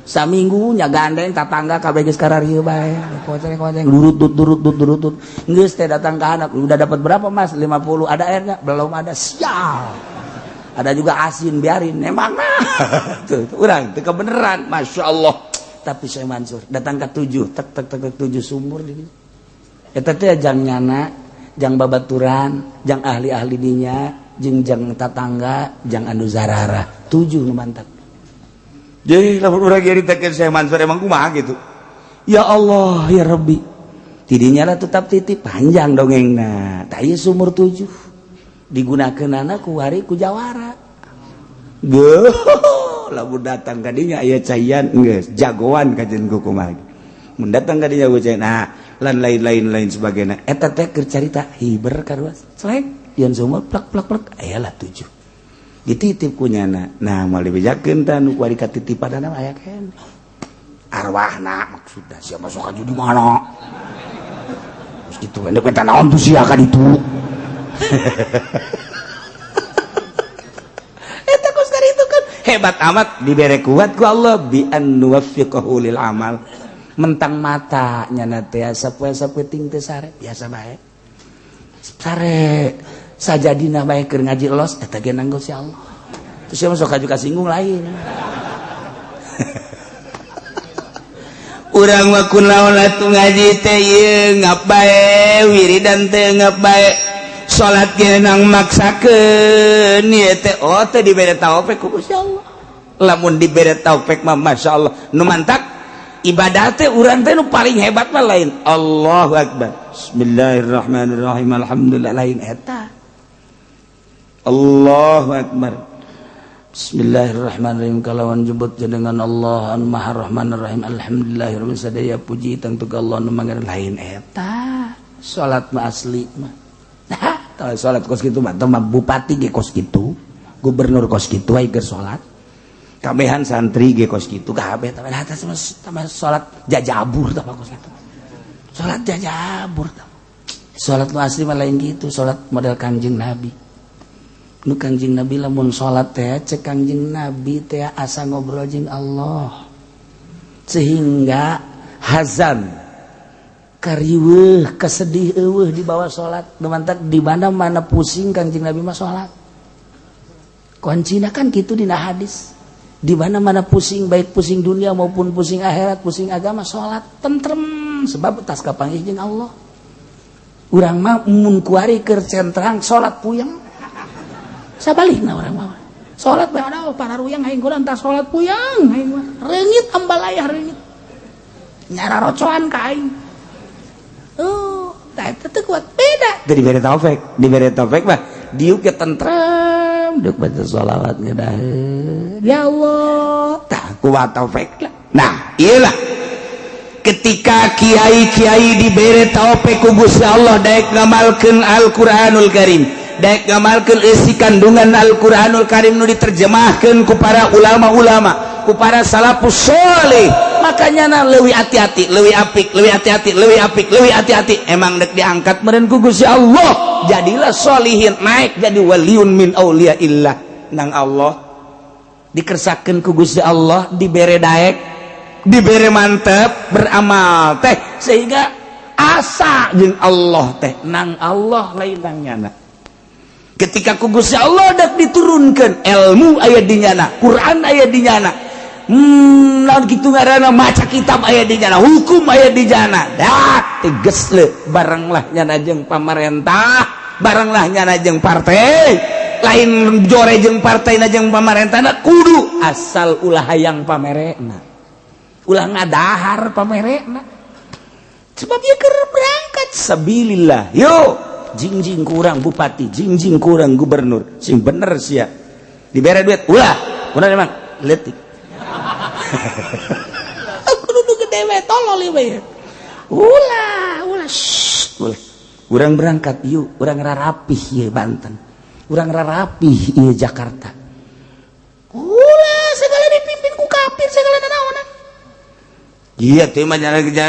Speaker 1: Saminggu nya gandeng tatangga kabeh geus kararieu bae. Koncreng koncreng durut dut durut dut durut dut. Geus teh datang ka anak, udah dapat berapa Mas? 50. Ada airnya? Belum ada. Sial. Ada juga asin biarin emang nah.
Speaker 2: Tuh urang teu kebeneran, Masya Allah.
Speaker 1: Tapi saya Mansur datang ke 7 tek tek tek 7 sumur di eta teh jang nyana, jang babaturan, jang ahli-ahli dinya, jeung jang tatangga, jang anu zarara. 7 nu mantap.
Speaker 2: Jadi lamun urang nyaritakeun Syekh Mansur emang kumaha gitu.
Speaker 1: Ya Allah ya Rabbi. Tidinya lah tetap titip panjang dongengna. Tah ieu sumur 7 digunakeunana ku hari ku jawara.
Speaker 2: Geuh, lamun datang ka dinya aya caian geus jagoan kajen ku kumaha. Mun datang ka dinya caian, nah lan lain-lain lain sebagainya. Eta teh keur carita hiber karuas. Selek yang semua plak plak plak aya lah 7. Dititip ku nyana. Nah, moal dibejakeun tah nu kuari katitipanana aya keneh. Arwahna maksudna sia masuk ka di mana? Terus kitu endek minta naon tuh sia ka ditu. Eta kos itu kan hebat amat dibere kuat ku Allah bi an nuwaffiqahu lil amal. Mentang mata nyana teh sapoe-sapoe ting teh sare biasa bae. Sare sajadina bae keur ngaji los eta ge nanggo si Allah. Terus sia masuk ka kasinggung lain. Urang mah kunaon atuh ngaji teh ieu ngap bae wiridan teh ngap bae salat ge nang maksakeun ieu teh oh teh dibere taufik ku Gusti Allah. Lamun dibere taufik mah masyaallah nu mantak ibadah teh urang teh nu paling hebat mah lain Allahu akbar bismillahirrahmanirrahim alhamdulillah lain eta Allahu akbar bismillahirrahmanirrahim kalawan jebut jenengan Allah anu maha rahmanir rahim alhamdulillahirabbil sadaya puji tangtu ka Allah nu mangan lain eta salat mah asli mah. Nah, salat kos kitu mah mah bupati ge kos kitu, gubernur kos kitu aya keur salat. Kabehan santri ge kos kitu kabeh tah mah salat jajabur tah kos kitu. Salat jajabur tah. Salat nu asli mah lain kitu, salat model Kangjeng Nabi. Nu Kangjeng Nabi lamun salat teh cek Kangjeng Nabi teh asa ngobrol jeung Allah. Sehingga hazan kariweuh kesedih eueuh di bawah salat. Nu mantak di mana-mana pusing Kangjeng Nabi mah salat. Kuncina kan kitu dina hadis. Di mana-mana pusing baik pusing dunia maupun pusing akhirat, pusing agama salat tentrem sebab tas kapanggih jeung Allah. Urang mah mun kuari keur centrang salat puyeng. Sabalikna urang mah. Salat bae ada para ruyang aing kula entar salat puyeng aing mah. Reungit ambalayah reungit. Nyara rocoan ka aing. Oh, tah eta teu kuat beda. Teu dibere taufik, dibere taufik mah diuk ge tentrem, diuk baca sholawat ngedaheun. Ya Allah, tah kuat taufik lah. Nah, iyalah. Ketika kiai-kiai dibere taufik ku Gusti Allah daek ngamalkeun Al-Qur'anul Karim, daek ngamalkeun isi kandungan Al-Qur'anul Karim nu diterjemahkeun ku para ulama-ulama, ku para salafus sholih. Makanya na leuwih hati-hati, leuwih apik, leuwih hati-hati, leuwih apik, leuwih hati-hati. Emang dek diangkat meureun ku Gusti Allah, jadilah sholihin, naik jadi waliun min auliyaillah nang Allah. Dikersakeun ku Gusti Allah, dibere daek, dibere mantep beramal teh sehingga asa jeung Allah teh nang Allah lain nang nyana. Ketika ku Gusti Allah dak diturunkan ilmu aya di nyana, Quran aya di nyana, naon kitu ngaranna maca kitab aya di nyana, hukum aya di nyana. Dak tegas le barenglah nyana jeung pamarentah, barenglah nyana jeung partai, lain jore jeung partai na jeung pamarentahna kudu asal ulah hayang pamerena, ulah ngadahar pamerena. Sebab ieu keur berangkat sabilillah. Yo jingjing kurang bupati, jingjing kurang gubernur, sing bener sia. Dibere duit ulah, kunaon emang leutik. Aku duduk gede we tolol ieu. Ulah, ulah, shh, ulah. Urang berangkat yuk, urang rarapih ieu Banten. Urang rarapih ieu Jakarta. Ulah segala dipimpin ku kafir segala nanaonan. Iya tuh mah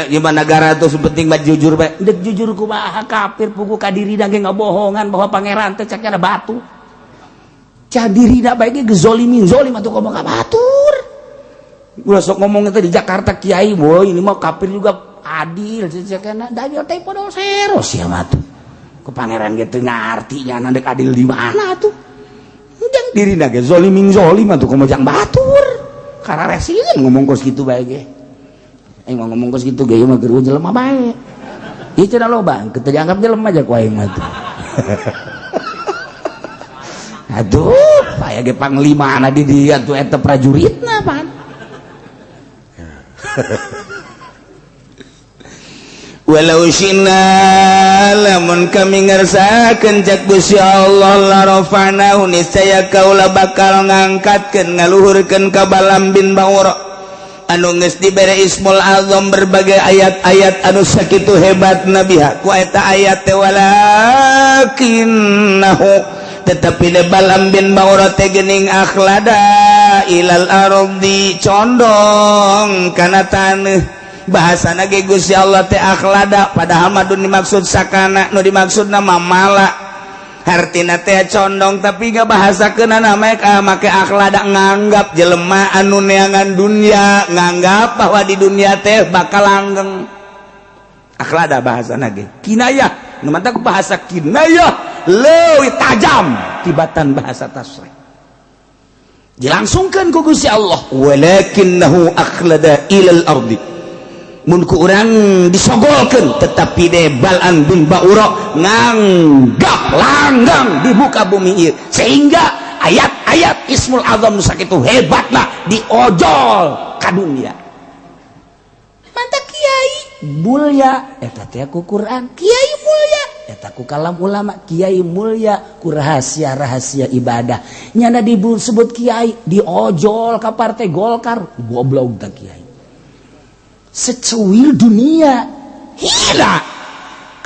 Speaker 2: gimana negara tuh sepenting mah jujur bae. Dek jujur kumaha kafir pugu ka dirina ge ngabohongan bahwa pangeran teh cek ada batu. Cah dirina bae ge gezolimin zolim atuh komo ka batur. Ulah sok ngomong teh di Jakarta kiai, boy ini mah kafir juga adil cek da ieu teh podol sero sia mah tuh. Ku pangeran ge teu ngarti nya dek adil di mana tuh. Jang dirina ge zolimin zolim atuh komo jang batur. Kararesieun ngomong kos kitu bae ge. Aing mah ngomong kos kitu ge ieu mah geus jelema bae. Ieu cenah loba, teu dianggap jelema aja ku aing mah tuh. Aduh, aya ge panglimana di dieu atuh eta prajuritna pan. Walau syi'na, lamun kami ngersakeun, cek Gusti Allah, la rafa'nahu, niscaya kaula bakal ngangkatkeun, ngaluhurkeun ka Balam bin Baura anu geus dibere Ismul Azam, berbagai ayat-ayat anu sakitu hebat nabiha ku eta ayat teh. Walakinnahu, tetapi de Balam bin Baura teh geuning, akhlada ilal ardi, condong kana taneuh. Bahasa ge Gusti Allah teh akhlada, padahal mah dimaksud sakana, nu dimaksud nama mala, hartina teh condong, tapi gak bahasa kena namanya make akhlada. Nganggap jelema anu neangan dunia, nganggap bahwa di dunia teh bakal langgeng. Akhlada bahasa ge kinayah, nu mantak bahasa kinayah leuwih tajam tibatan bahasa tasrih. Dilangsungkan ku Gusti Allah, walakinnahu akhlada ilal ardi. Mun ku urang disogolkeun, tetapi de Balam bin Baura nganggap langgang di muka bumi ieu, sehingga ayat-ayat Ismul Azam nu sakitu hebatna diojol ka dunia. Mantap, kiai mulia eta teh ku Quran, kiai mulia eta ku kalam ulama, kiai mulia ku rahasia-rahasia ibadah. Nyana disebut kiai diojol ka Partai Golkar, goblok tak kiai? Secuil dunia hina,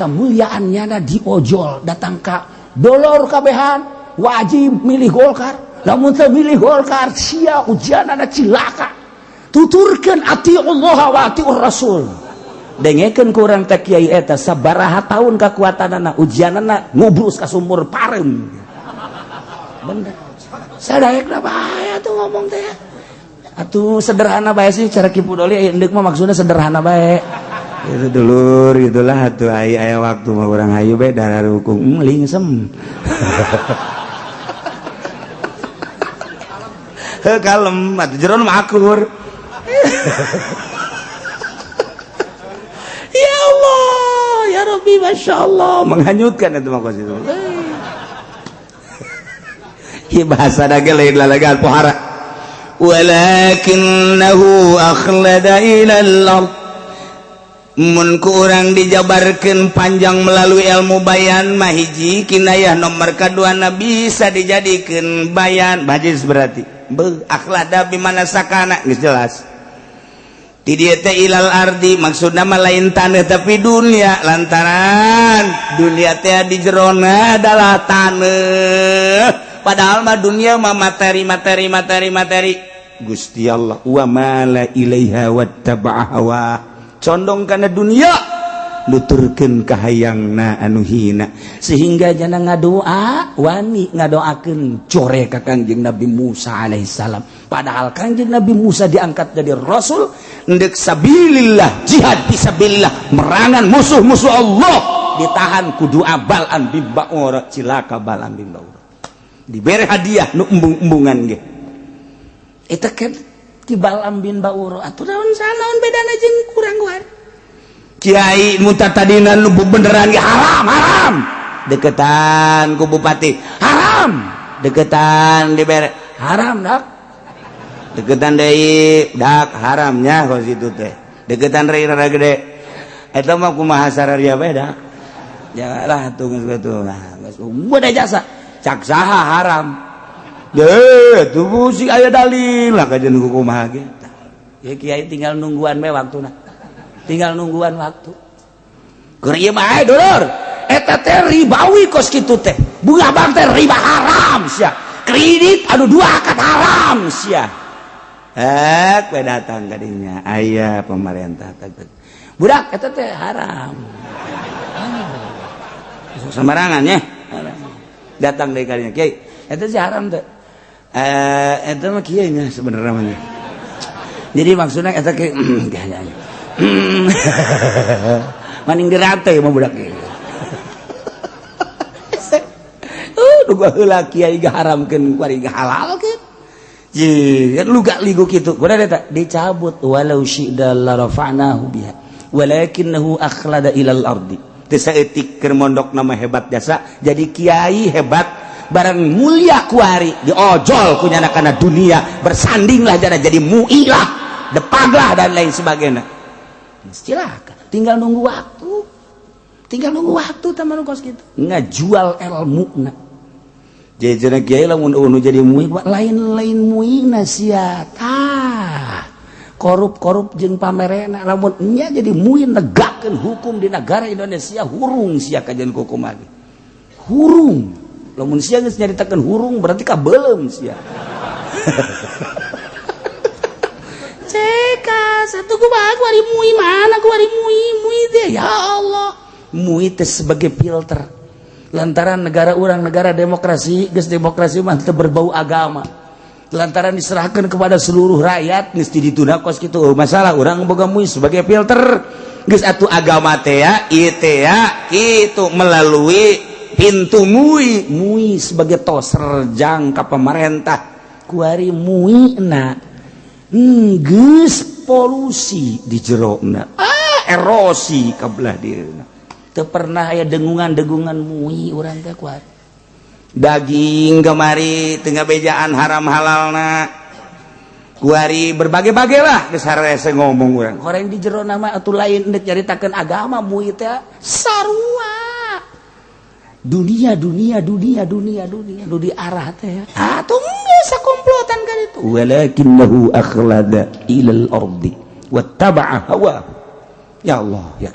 Speaker 2: kemuliaannya diojol, datang ka dolor kabehan wajib milih Golkar. Lamun teu milih Golkar sia ujian ada cilaka. Tuturkeun atiullah wa atiur rasul, dengekeun ku urang teh. Kiai eta sabaraha tahun kekuatanana, ujianana ngubrus ka sumur pareum. Bener, sadaekna bae atuh ngomong teh. Atuh sederhana bae sih cara Ki Pudoli endek mah, maksudnya sederhana bae itu dulur gitulah. Atuh aya aya waktu mah urang hayu bae darah hukum lingsem. Heuh, kalem atuh, jeron mah akur. Ya Allah ya Rabbi, Masya Allah, menghanyutkan itu mah kos itu. Ieu bahasa dage lain lalagan pohara. Walakinnahu akhlada ilal ard. Mun ku urang dijabarkeun panjang melalui ilmu bayan mah, hiji kinayah, nomor kadua bisa dijadikeun bayan majis, berarti be akhlada bimana sakana, geus jelas di dieu teh. Ilal ardi maksudna mah lain tanah tapi dunia, lantaran dunia teh di jerona adalah tanah, padahal mah dunia mah materi, materi, materi, materi. Gusti Allah wa mala ilaiha wattaba'a hawa, condong kana dunia, nuturkeun kahayangna anu hina, sehingga jana ngadoa, wani ngadoakeun core ka Kangjeng Nabi Musa alaihissalam. Padahal Kangjeng Nabi Musa diangkat jadi rasul ndek sabilillah, jihad fisabilillah, merangan musuh-musuh Allah, ditahan ku doa Balam bin Baura. Cilaka Balam bin Baura, dibere hadiah nu embung-embungan ge. Eta kan ti Balam bin Baura atuh, naon naon bedana jeung kurang guar kiai muta tadina nu beneran ge haram, haram deketan ku bupati, haram deketan, dibere haram dak deketan deui dak haramnya kos itu teh, deketan deui rada gede eta mah kumaha sararia beda ya lah tuh, geus kitu. Nah, geus udah jasa cak saha haram deh tuh sih, aya dalil lah kajian kumaha ge. Ya kiai tinggal nungguan we waktuna, tinggal nungguan waktu. Keur ieu mah dulur, eta teh ribawi kos kitu teh, bunga bank teh riba, haram sia. Kredit anu dua akad haram sia. Eh, we datang kadinya aya pemerintah, budak eta teh haram sembarangan ya. Datang dari kalinya, kiai, eta sih haram teh. Eh, eta mah kiai nya sebenarnya mah. Jadi maksudnya eta kiai maning dirate mah budak ieu. Duga heula kiai gaharamkeun, kuari gahalalkeun. Ye, lu gak ligu kitu. Kuda eta dicabut, walau syi'na la rafa'nahu biha walakinnahu akhlada ilal ardi. Teu saeutik keur mondok nama hebat jasa, jadi kiai hebat barang mulia, kuari diojol ku nyana kana dunia, bersandinglah jana jadi muilah, depaglah, dan lain sebagainya. Cilaka.
Speaker 1: Tinggal nunggu waktu, tinggal nunggu waktu. Teman kos gitu ngajual ilmu na. Jadi kiai lamun nu jadi MUI, lain-lain MUI na sia tah korup-korup jeung pamerena. Lamun nya jadi MUI negakkeun hukum di negara Indonesia, hurung sia kajian hukum lagi, hurung. Lamun sia geus nyaritakeun hurung, berarti kabeuleum sia. Ceka satu gua ari MUI mana, gua ari MUI MUI teh, ya Allah, MUI teh sebagai filter lantaran negara orang negara demokrasi. Geus demokrasi mah teu berbau agama, lantaran diserahkan kepada seluruh rakyat, mesti ditunda kos gitu. Masalah orang boga MUI sebagai filter, geus atuh agama teh ya ieu teh ya kitu melalui pintu MUI. MUI sebagai toser jangka pemerintah. Kuari MUI na geus polusi di jerona, ah, erosi kabelah dieuna. Teu pernah aya dengungan-dengungan MUI urang teh kuari.
Speaker 2: Daging kemari tengah bejaan haram halalna kuari, berbagai-bagai lah, geus harese ngomong urang.
Speaker 1: Horeng di jero nama atuh lain ndek nyaritakeun agama MUI teh, sarua dunia, dunia, dunia, dunia, dunia nu diarah teh atuh geus komplotan kan itu.
Speaker 2: Walakinnahu akhlada ilal ardi wattaba'a hawa. Ya Allah, ya.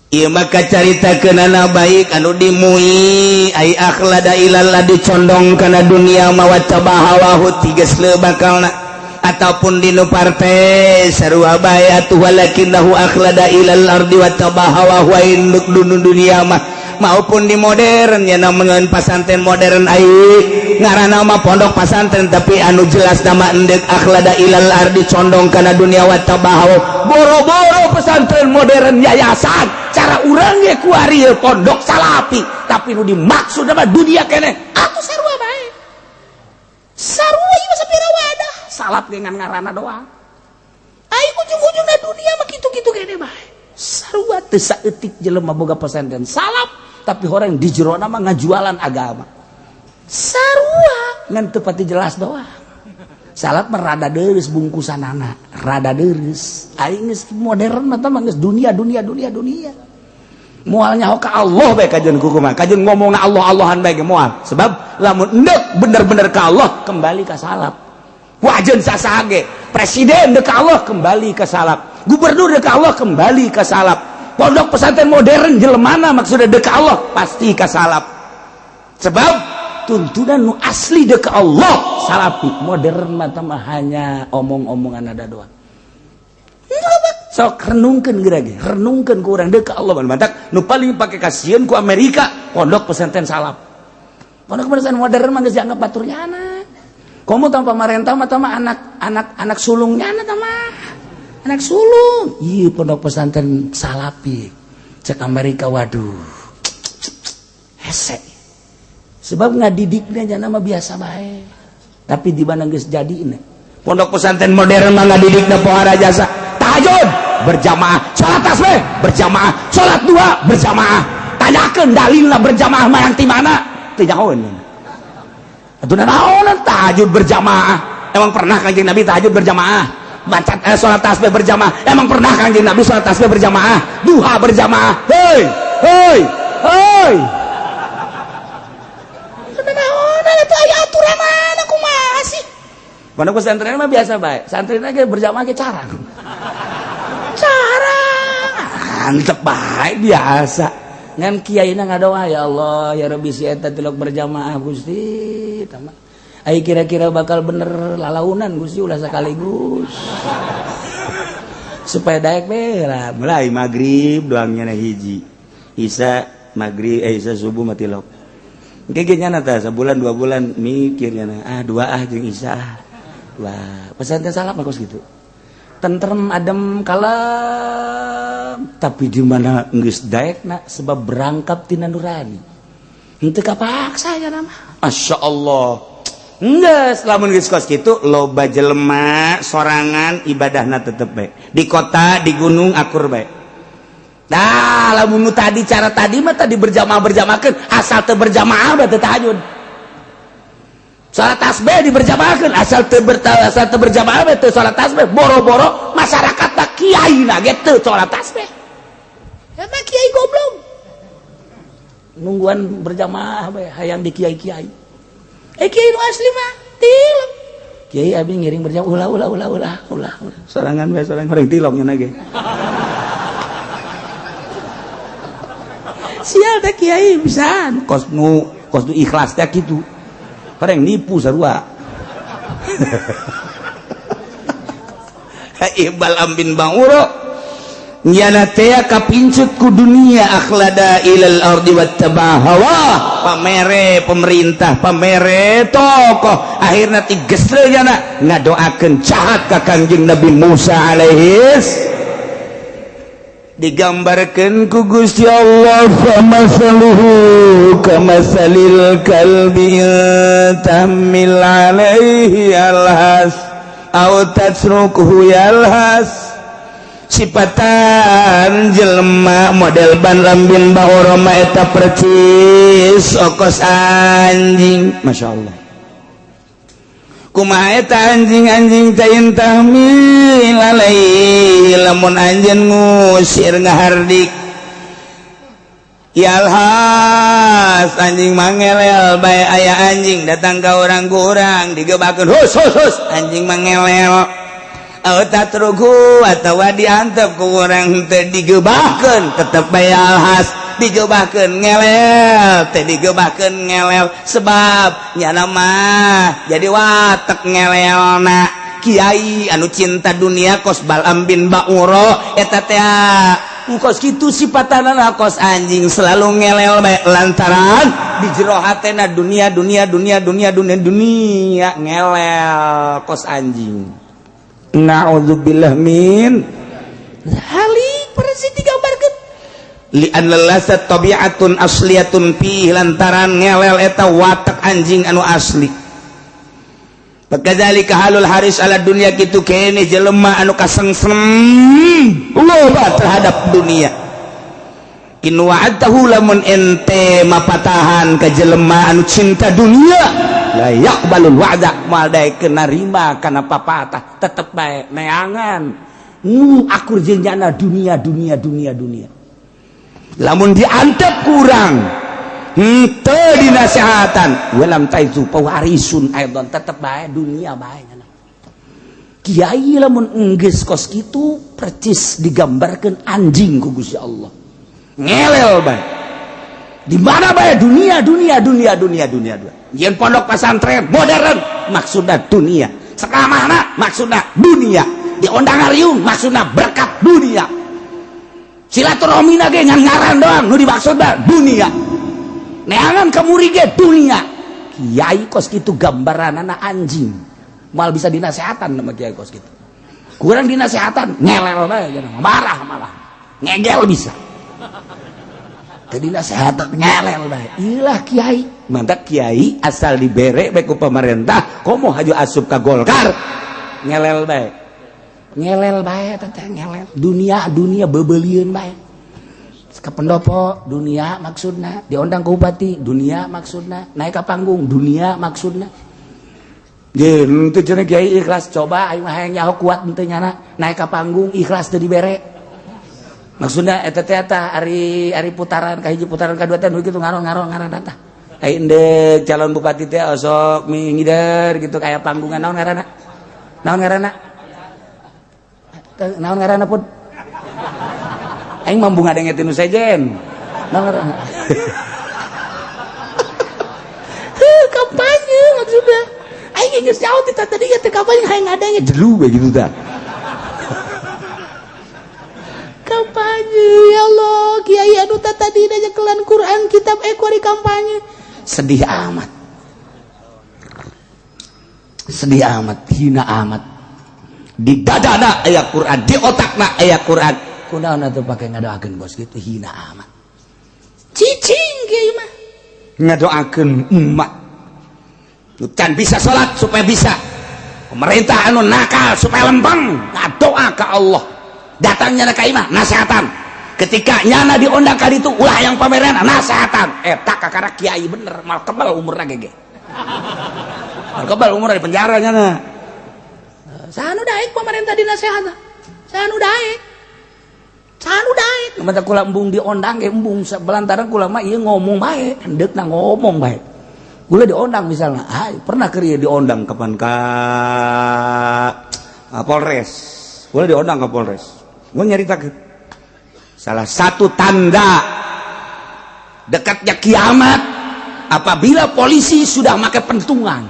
Speaker 2: Ieu maka carita kenana baik anu di MUI ai akhlada ilal condong kana dunia mah, wattaba hawahu, tiges bakalna, ataupun di nu partai sarua bae atuh. Walakinnahu akhlada ilal ardi wattaba hawahu, induk dunia mah, maupun di modern ya, namanya pasantren modern, ai ngaranna mah pondok pasantren, tapi anu jelas nama endek akhlada ilal ardi, condong kana dunia, wattaba hawa.
Speaker 1: Boro-boro pesantren modern yayasan, cara urang ge kuari pondok salapi, tapi nu dimaksud nama dunia kene atuh sarua bae, sarua. Ieu mah sapira wadah salap dengan ngaranna doang. Ai ujung-ujungna dunia mah kitu-kitu kene bae, sarua. Teu saeutik jelema boga pesantren salap, tapi orang di jerona mah ngajualan agama, sarua, ngan teu pati jelas doang. Salap mah rada deureuh bungkusanana, rada deureuh. Aing geus modern mah mah geus dunia, dunia, dunia, dunia.
Speaker 2: Moal nyaho ka Allah bae kajian kukumaha, kajian ngomongna Allah Allahan bae ge moal, sebab lamun endek bener-bener ka Allah, kembali ka salap. Wajen sasaha ge, presiden dek ka Allah, kembali ka salap, gubernur dek ka Allah, kembali ka salap, pondok pesantren modern jelemana maksudnya dek ka Allah, pasti ka salap, sebab tuntunan nu asli dek ka Allah salapi.
Speaker 1: Modern mah mah hanya omong-omongan ada doang. Sok renungkeun geura ge, renungkeun ku urang dek ka Allah.
Speaker 2: Mantak nu paling pake kasieun ku Amerika pondok pesantren salap.
Speaker 1: Pondok pesantren modern mah geus dianggap baturnya anak komo tanpa pemerintah mah mah anak anak anak sulungnya, anak mah anak sulung. Iya, pondok pesantren salapi cek Amerika, waduh, hese, sebab ngadidiknya jangan mah biasa bae, tapi di mana geus jadi ini
Speaker 2: Pondok pesantren modern mah ngadidikna pohara jasa tahajud berjamaah, salat tasbih berjamaah, salat dua berjamaah. Tanyakeun dalilna berjamaah mah yang ti mana, teu nyahoeun atuh. Naon tahajud berjamaah? Emang pernah Kanjeng Nabi tahajud berjamaah? Baca salat tasbih berjamaah, emang pernah Kanjeng Nabi salat tasbih berjamaah, duha berjamaah? Hei, hei, hei.
Speaker 1: Naon atuh, aya aturan mana, kumaha sih? Pondok pesantren mah biasa bae, santri ge berjamaah ge carang carang,
Speaker 2: antep bae, biasa.
Speaker 1: Ngan kiaina ngadoa, "Ya Allah, ya Rabbi, si eta tilok berjamaah, Gusti." Tama ai kira-kira bakal bener lalaunan, Gusti, ulah sekaligus supaya daek be lah.
Speaker 2: Mulai maghrib doangnya na hiji isa maghrib, eh, isa subuh mati lok. Kayak nyana tah sebulan 2 bulan mikirnya na, ah, dua ah jeung isa ah.
Speaker 1: Wah, pesantren salaf mah kos gitu, tentrem, adem, kalem, tapi di mana geus daekna, sebab berangkap tina nurani, henteu kapaksa ya nama.
Speaker 2: Masya Allah. Enggak, lamun geus kos kitu loba jelema sorangan ibadahna tetep bae. Di kota, di gunung akur bae.
Speaker 1: Nah, lamun nu tadi, cara tadi mah tadi berjamaah berjamaahkeun, asal teu berjamaah teu tahajud. Salat tasbih diberjamaahkeun, asal teu berjamaah teu salat tasbih. Boro-boro masyarakat tak. Kiai na ge teu sholat tasbih. Emang kiai goblok. Nungguan berjamaah bae hayang di kiai-kiai. Eh, kiai nu asli mah tilok. Kiai, abi ngiring berjamaah, ulah, ulah, ulah, ulah, ulah, ulah. Sorangan bae, sorangan orang tilok nya ge. Sial teh kiai bisa kos nu ikhlas teh kitu. Orang nipu sarua. Ibal ambin Ba'ura nyana teh kapincut ku dunia, akhlada ilal ardi wattaba hawa, pamere pemerintah, pamere tokoh, akhirna tigesle nyana ngadoakeun jahat ka Kangjeng Nabi Musa alaihis. Digambarkeun ku Gusti Allah, famasaluhu kamasalil kalbi tahmil alaihi alhas aw tatrukuhu yalhas. Sipatan jelema model Bal'am bin Ba'ura mah eta percis okos anjing. Masya Allah, kumaha eta anjing-anjing teh? Tahmil alaihi, lamun anjeun ngusir, ngahardik, yalhas, anjing mangelel bae. Aya anjing datang ka orang, kurang digebakeun, hus hus hus, anjing mangelel. Aw tatruku, atawa diantep ku urang, teu digebahkeun, tetep bae yalhas. Digebahkeun ngelel, teu digebahkeun ngelel, sebab nyana mah jadi watek ngelelna. Kiai anu cinta dunia kos Bal'am bin Ba'ura eta teh kos kitu sipatanana, kos anjing, selalu ngelel bae lantaran di jero hatena dunia, dunia, dunia, dunia, dunia, dunia, ngelel kos anjing. Naudzubillah min halik. Persis digambarkeun, li anna lasat tabi'atun asliyatun fi, lantaran ngelel eta watak anjing anu asli. Fakadzalika halul haris ala dunya, kitu kene jelema anu kasengsem loba terhadap dunia. In wa'adtahu, lamun ente mapatahan ka jelema anu cinta dunia, la yaqbalul wa'da, moal daekeun narima kana papatah, tetep bae neangan nu akur jeung nyana dunia, dunia, dunia, dunia. Lamun diantep kurang henteu dinasehatan, walam taizu pewarisun aidon, tetep bae dunia bae nyana. Kiai lamun enggeus kos kitu percis digambarkeun anjing ku Gusti Allah, ngelel bae di mana bae, dunia, dunia, dunia, dunia, dunia, dunia. Yen pondok pesantren modern maksudna dunia, sekamana maksudna dunia, diondang ngariung maksudna berkat dunia, silaturahmi ge ngan ngaran doang, nu dimaksudna dunia, neangan kamuri ge dunia. Kiai kos kitu gambaranana anjing, moal bisa dinasehatan sama kiai kos kitu. Kurang dinasehatan ngelel bae, marah, malah ngegel. Bisa tadi nasehatan ngelel bae. Ilah kiai mantap. Kiai asal dibere bae ku pemerintah, komo haju asup ka Golkar, ngelel bae, ngelel bae teh, ngelel dunia, dunia, bebelieun bae. Ke pendopo dunia maksudna, diundang ke bupati dunia maksudna, naik ke panggung dunia maksudna. Jeung teu cenah kiai ikhlas. Coba aing mah hayang nyaho kuat henteu nyana naik ke panggung ikhlas teu dibere maksudna eta teh. Eta ari ari putaran ka hiji, putaran ka dua teh nu kitu ngaron-ngaron ngaran eta. Ai endek calon bupati teh osok mingider gitu kayak panggungan. Naon ngaranna, naon ngaranna, naon ngaranna pun aing mambu ngadenge tinu sejen. Naon ngaranna? Heuh, kampanye maksudnya. Aing geus jauh ti tadi teh kampanye, hayang ngadenge jelu we gitu tah kampanye. Ya Allah, kiai anu tadi nyekelan Quran kitab ekor di kampanye, sedih amat, sedih amat, hina amat. Di dada aya Quran, di otakna aya Quran, kunaon atuh pake ngadoakeun bos gitu? Hina amat, cicing kiai mah ngadoakeun umat nu can bisa salat supaya bisa, pemerintah anu nakal supaya lempeng, ngadoa ka Allah. Datangnya ka imah nasehatan, ketika nyana diundang ka ditu ulah yang pameran, nasehatan eta kakara kiai bener mal kebal umurna gege, mal kebal umur di penjara nyana. Sanu daek pemerintah dinasehatan? Saha nu daek? Saha nu daek? Mata kula embung diondang ge embung, belantaran kula mah ieu ngomong bae, hendeukna ngomong bae. Kula diondang misalnya, ah, pernah keur ieu diondang kapan ka Polres. Kula diondang ke Polres. Gua nyaritakeun salah satu tanda dekatnya kiamat apabila polisi sudah pakai pentungan.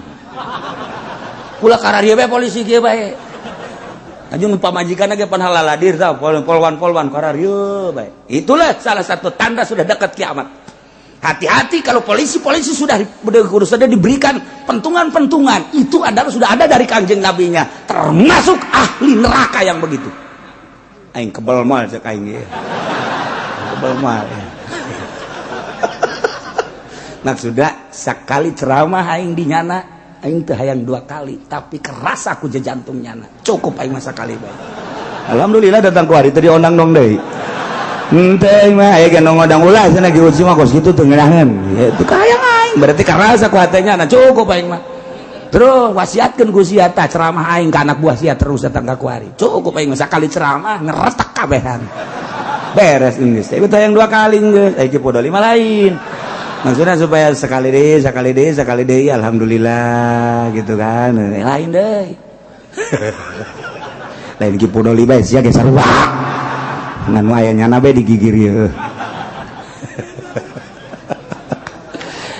Speaker 1: Kula kararieu bae polisi kieu bae. Anjing pamajikan ge pan haladir tah polwan-polwan kararieu bae. Itulah salah satu tanda sudah dekat kiamat. Hati-hati kalau polisi-polisi sudah sudah diberikan pentungan-pentungan, itu adalah sudah ada dari Kanjeng Nabinya, termasuk ahli neraka yang begitu. Aing kebel mal cek aing ge. Kebel mal. Maksudnya sekali ceramah aing di nyana, aing teu hayang dua kali, tapi keras aku jantung nyana. Cukup aing masa kali bae. Alhamdulillah datang ku hari teu diondang dong deui. Henteu aing mah aya ge ngondang ulah cenah ge mah kos kitu teu ngeunaheun. Itu kahayang aing, berarti kerasa ku hatenya, nah cukup aing mah. Terus wasiatkeun ku sia tah ceramah aing ka anak buah sia terus datang ka kuari. Cukup aing mah sakali ceramah ngeretek kabehan. Beres geus. Tapi teu hayang dua kali geus. Aya podo lima lain. Maksudnya supaya sekali deh, sekali deh, sekali deh, alhamdulillah gitu kan. Lain deh. Lain ki podo lima sia ge sarua. Ngan aya nyana bae digigir ieu.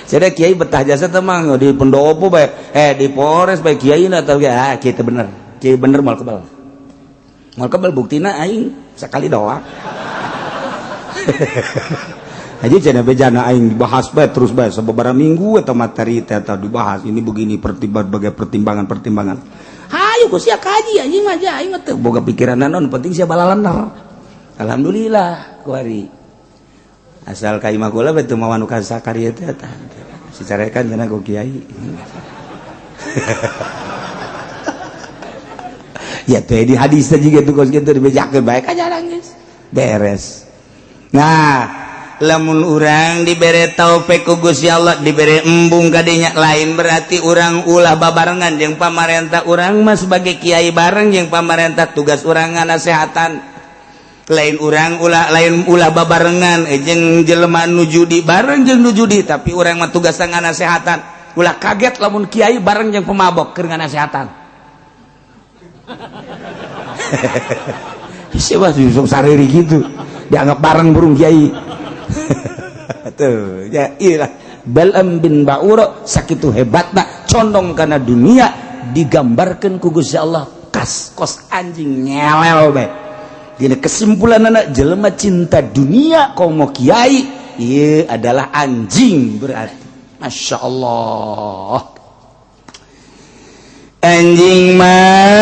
Speaker 1: Jadi kiai betah jasa teh mah di pendopo bae, di Polres bae kiai na tau ge, ah kiai teh bener. Kiai bener moal kebal. Moal kebal buktina aing sekali doang. Aja cenah bejana aing dibahas bae terus bae sababaraha minggu eta materi teh eta dibahas ini begini berbagai pertimbangan-pertimbangan. Hayu ku sia kaji anjing mah aing mah teu boga pikiran naon, penting sia balalener. Alhamdulillah kuari. Asal ka imah kula bae teu mawa nu kasakari teh eta. Si carekan cenah ku kiai. Ya teh di hadis teh jiga tuh kos kitu dibejakeun bae ka jarang geus. Beres. Nah, lamun urang dibere taufik ku Gusti Allah, dibere embung kadinya, lain berarti urang ulah babarengan jeung pamarentah. Urang mah sebagai kiai bareng jeung pamarentah, tugas urang nganasehatan. Lain urang ulah, lain ulah babarengan jeung jelema nu judi bareng jeung nu judi, tapi urang mah tugas nganasehatan. Ulah kaget lamun kiai bareng jeung pemabok keur nganasehatan. Siapa sih sariri gitu dianggap bareng burung kiai. Tuh ya iyalah Bal'am bin Ba'ura sakitu hebatna condong karena dunia digambarkan ku Gusti Allah kas kos anjing nyelel bae. Dina kesimpulan anak jelema cinta dunia komo kiai ieu adalah anjing berarti. Masya Allah
Speaker 2: anjing mah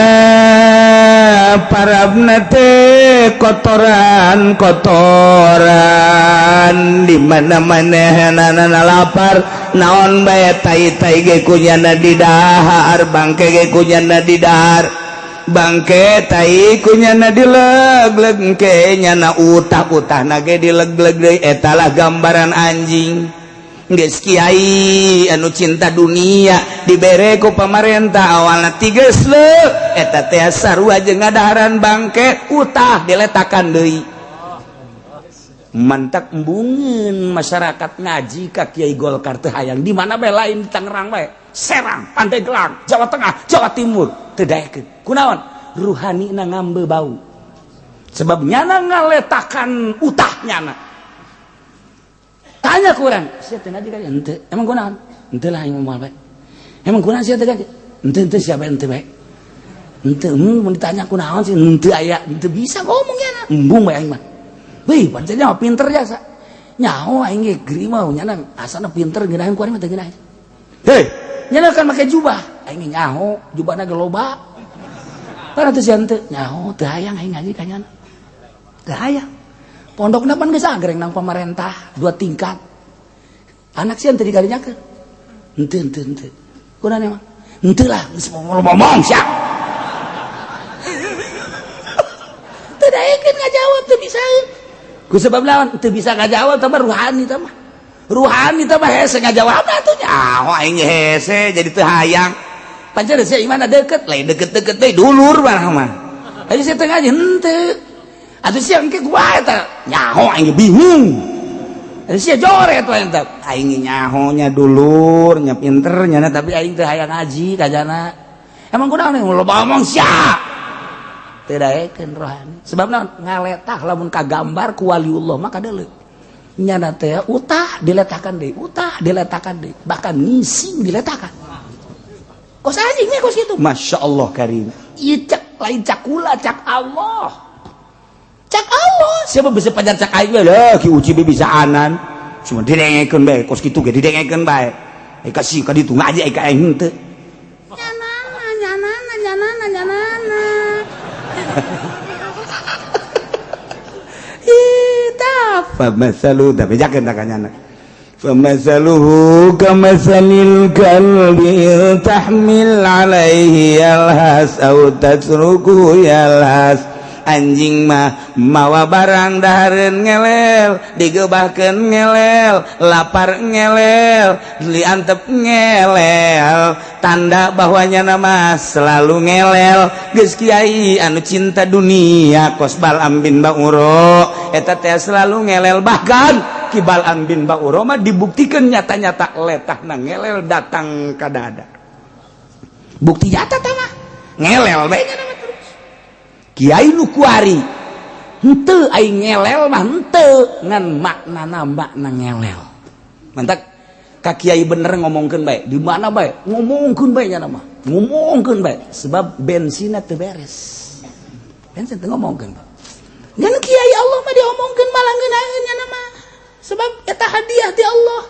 Speaker 2: parabna teh kotoran kotoran di mana-mana hanana lapar naon bae tai-tai ge kunyana didahar, bangke ge kunyana didahar, bangke tai kunyana dileg-leg ke nyana utah-utahna ge dileg-leg deui. Eta lah gambaran anjing. Geus kiai anu cinta dunia dibere ku pamarentah awalna tiges leuh eta teh sarua jeung ngadaharan bangke utah diletakan deui.
Speaker 1: Mantak embungeun masyarakat ngaji ka Kiai Golkar teh hayang di mana bae lain di Tangerang bae, Serang, Pandeglang, Jawa Tengah, Jawa Timur teu daekeun. Kunaon? Ruhanina ngambe bau. Sebab nyana ngaletakan utah nyana. Tanya kurang, sia teh ngaji ka henteu. Emang kunaon? Henteu lah aing moal bae. Emang kunaon sia teh ngaji? Henteu henteu sia bae henteu bae. Henteu mun ditanya kunaon sih henteu aya, henteu bisa ngomong nyana. Embung bae aing mah. Wih, pancen mah pinter jasa. Nyaho aing ge geri mah nyana asana pinter ngeunaheun ku aing mah teu ngeunaheun. Hei, nyana kan make jubah. Aing ge nyaho, jubahna ge loba. Para teu sia henteu, nyaho teu hayang aing ngaji ka nyana. Teu hayang. Pondokna pan geus agreng nang pamarentah, dua tingkat. Anak sia teu dikarinyakeun. Henteu henteu henteu. Kunaon emang? Henteu lah, geus ngomong sia. Teu daekeun ngajawab teu bisa. Ku sebab lawan teu bisa ngajawab tah ruhani tah mah. Ruhani tah mah hese ngajawab atuh nyaho aing hese jadi teu hayang. Pancen sia imana deket, lain deket-deket teh dulur mah mah. Ayo saya teu ngaji henteu. Atuh sia engke kumaha eta? Nyaho aing bingung. Atuh sia joret we eta. Aing nyaho nya dulur, nya pinter nya, tapi aing teu hayang ngaji kajana. Emang kunaon loba omong sia? Teu daekeun rohani. Sebab naon? Ngaletah lamun kagambar ku waliullah mah kadeuleu. Nyana teh utah diletakan deui, utah diletakan deui, bahkan ngising diletakan. Kos anjingnya kos gitu. Masya Allah karim. Ieu cak lain cak kula, cak Allah. Cak Allah. Siapa bisa pajar cak aing lah, Ki Uci bisa anan. Cuma didengekeun bae kos kitu ge didengekeun bae. Eh kasih ka ditu ngaji ka aing henteu. Nyanana nyanana nyanana nyanana. Ih, tah famasalu tapi jakeun tak nyana. Famasaluhu kamasalil kalbi tahmil alaihi yalhas au tatruku yalhas. Anjing mah mawa barang dahareun ngelel, digebahkeun ngelel, lapar ngelel, diantep ngelel, tanda bahwa nyana mah selalu ngelel. Geus kiai anu cinta dunia kos Bal'am bin Ba'ura eta teh selalu ngelel, bahkan Ki Bal'am bin Ba'ura mah dibuktikan nyata-nyata letahna ngelel datang ka dada. Bukti nyata tah mah ngelel bae nya mah terus. Kiai nu kuari henteu aing ngelel mah henteu, ngan maknana makna ngelel. Mantak ka kiai bener ngomongkeun bae, di mana bae ngomongkeun bae nya mah. Ngomongkeun bae sebab bensinna teu beres. Bensin teu ngomongkeun. Ngan kiai Allah mah diomongkeun malah ngeunaheun nya mah. Sebab eta hadiah ti Allah.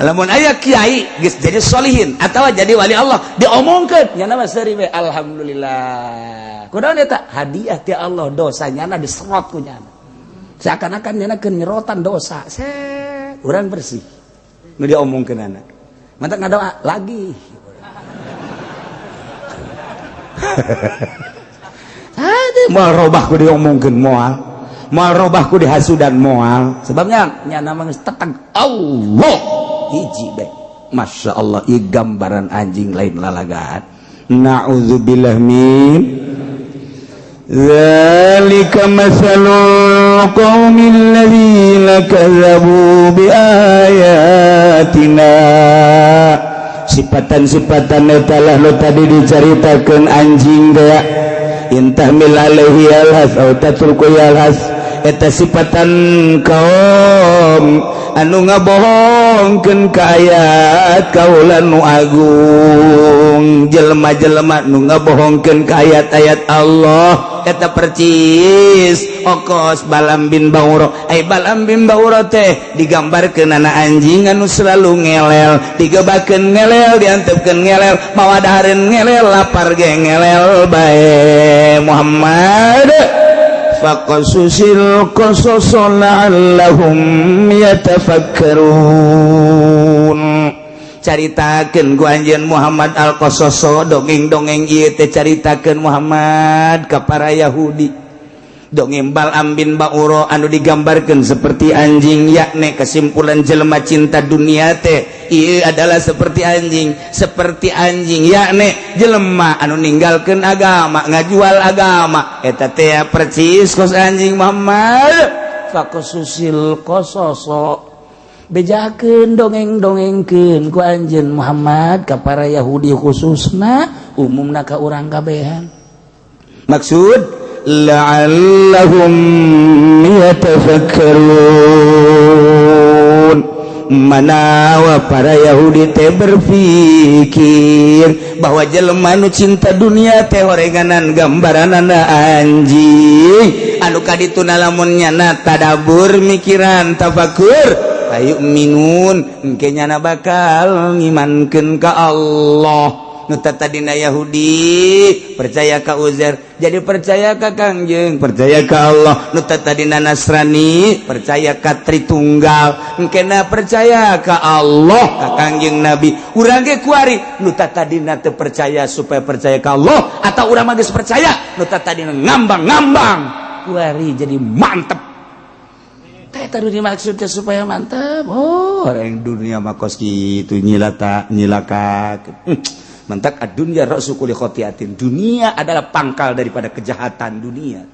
Speaker 1: Lamun aya kiai geus jadi solihin atawa jadi wali Allah diomongkeun nya mah seuri we alhamdulillah. Kunaon eta hadiah ti Allah, dosa nyana diserot ku nyana. Seakan-akan nyana keur nyerotan dosa. Set, urang bersih. Nu diomongkeun anak. Mantak ngadoa lagi. Aduh, moal robah ku diomongkeun moal. Moal robah ku dihasudan moal. Sebabnya nyana mah geus teteg Allah hiji bae. Masya Allah, ieu gambaran anjing lain lalagaan. Na'udzubillah min Zalika masalul qaumil ladzina kadzabu biayatina. Sifatan-sifatan eta lah nu tadi dicaritakeun anjing teh. Intahmil alaihi yalhas au tatruku yalhas. Eta sifatan kaum anu ngabohongkeun ka ayat kaula nu agung, jelema-jelema nu ngabohongkeun ka ayat-ayat Allah eta percis okos Bal'am bin Ba'ura. Ai Bal'am bin Ba'ura teh digambarkeun anak anjing anu selalu ngelel, digebakeun ngelel, diantepkeun ngelel, mawa dahareun ngelel, lapar ge ngelel bae. Muhammad faqasusil qasas la'allahum yatafakkarun. Caritakeun ku anjeun Muhammad al-Qasaso, dongeng-dongeng ieu teh caritakeun Muhammad ka para Yahudi. Dongeng Bal'am bin Ba'ura anu digambarkeun seperti anjing, yakni kesimpulan jelema cinta dunia teh ieu adalah seperti anjing, seperti anjing yakni jelema anu ninggalkeun agama, ngajual agama eta teh percis kos anjing. Muhammad faqasusil qasaso, bejakeun dongeng-dongengkeun ku anjeun Muhammad ka para Yahudi khususna, umumna ka urang kabehan. Maksud la'allahum yatafakkarun, manawa para Yahudi teh berpikir bahwa jelema nu cinta dunia teh horenganan gambaranana anjing anu kaditu lamun nyana tadabur mikiran tafakur ayu minun engke nyana bakal ngimankeun ka Allah. Nu tadina Yahudi percaya ka Uzair jadi percaya ka Kangjeng, percaya ka Allah. Nu tadina Nasrani percaya ka Tritunggal engkena percaya ka Allah, ka Kangjeng Nabi. Urang ge kuari nu tadina teu percaya supaya percaya ka Allah, atau urang mah geus percaya nu tadina ngambang-ngambang kuari jadi mantep. Teh tadi dimaksudnya supaya mantep. Oh, orang dunia mah kos kitu nyilata nyilaka.
Speaker 2: Mantak ad-dunya ra'su kulli khotiatin, dunia adalah pangkal daripada kejahatan dunia.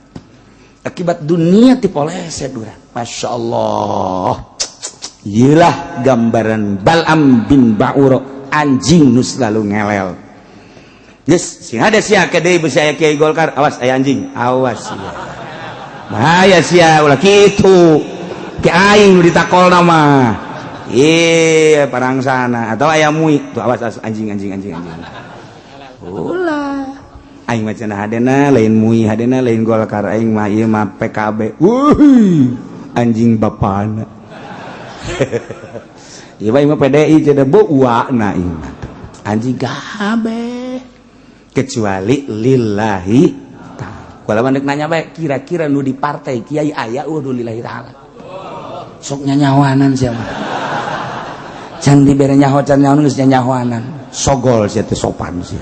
Speaker 2: Akibat dunia tipoleset urang. Masya Allah, iyalah gambaran Bal'am bin Ba'ura, anjing nu selalu ngelel. Geus sing ada sia ke deui beusi aya kiai Golkar, awas aya anjing, awas sia. Bahaya sia, ulah kitu. Ki aing nu ditakolna mah. Iya, parang sana atau ayam mui tuh, awas, awas anjing, anjing, anjing, anjing. Ulah. Aing mah cenah hadena lain mui, hadena lain Golkar, aing mah ieu mah PKB. Wuih, anjing bapana. Ieu mah PDI cenah bu uakna ieu mah. Anjing kabeh. Kecuali lillahi ta'ala. Kalau mandek nanya bae, kira-kira nu di partai kiai aya eueuh nu lillahi ta'ala? Sok nyanyawanan siapa? Can dibere nyaho, can nyaho, geus nyanyawanan. Sogol sia teh, sopan sia.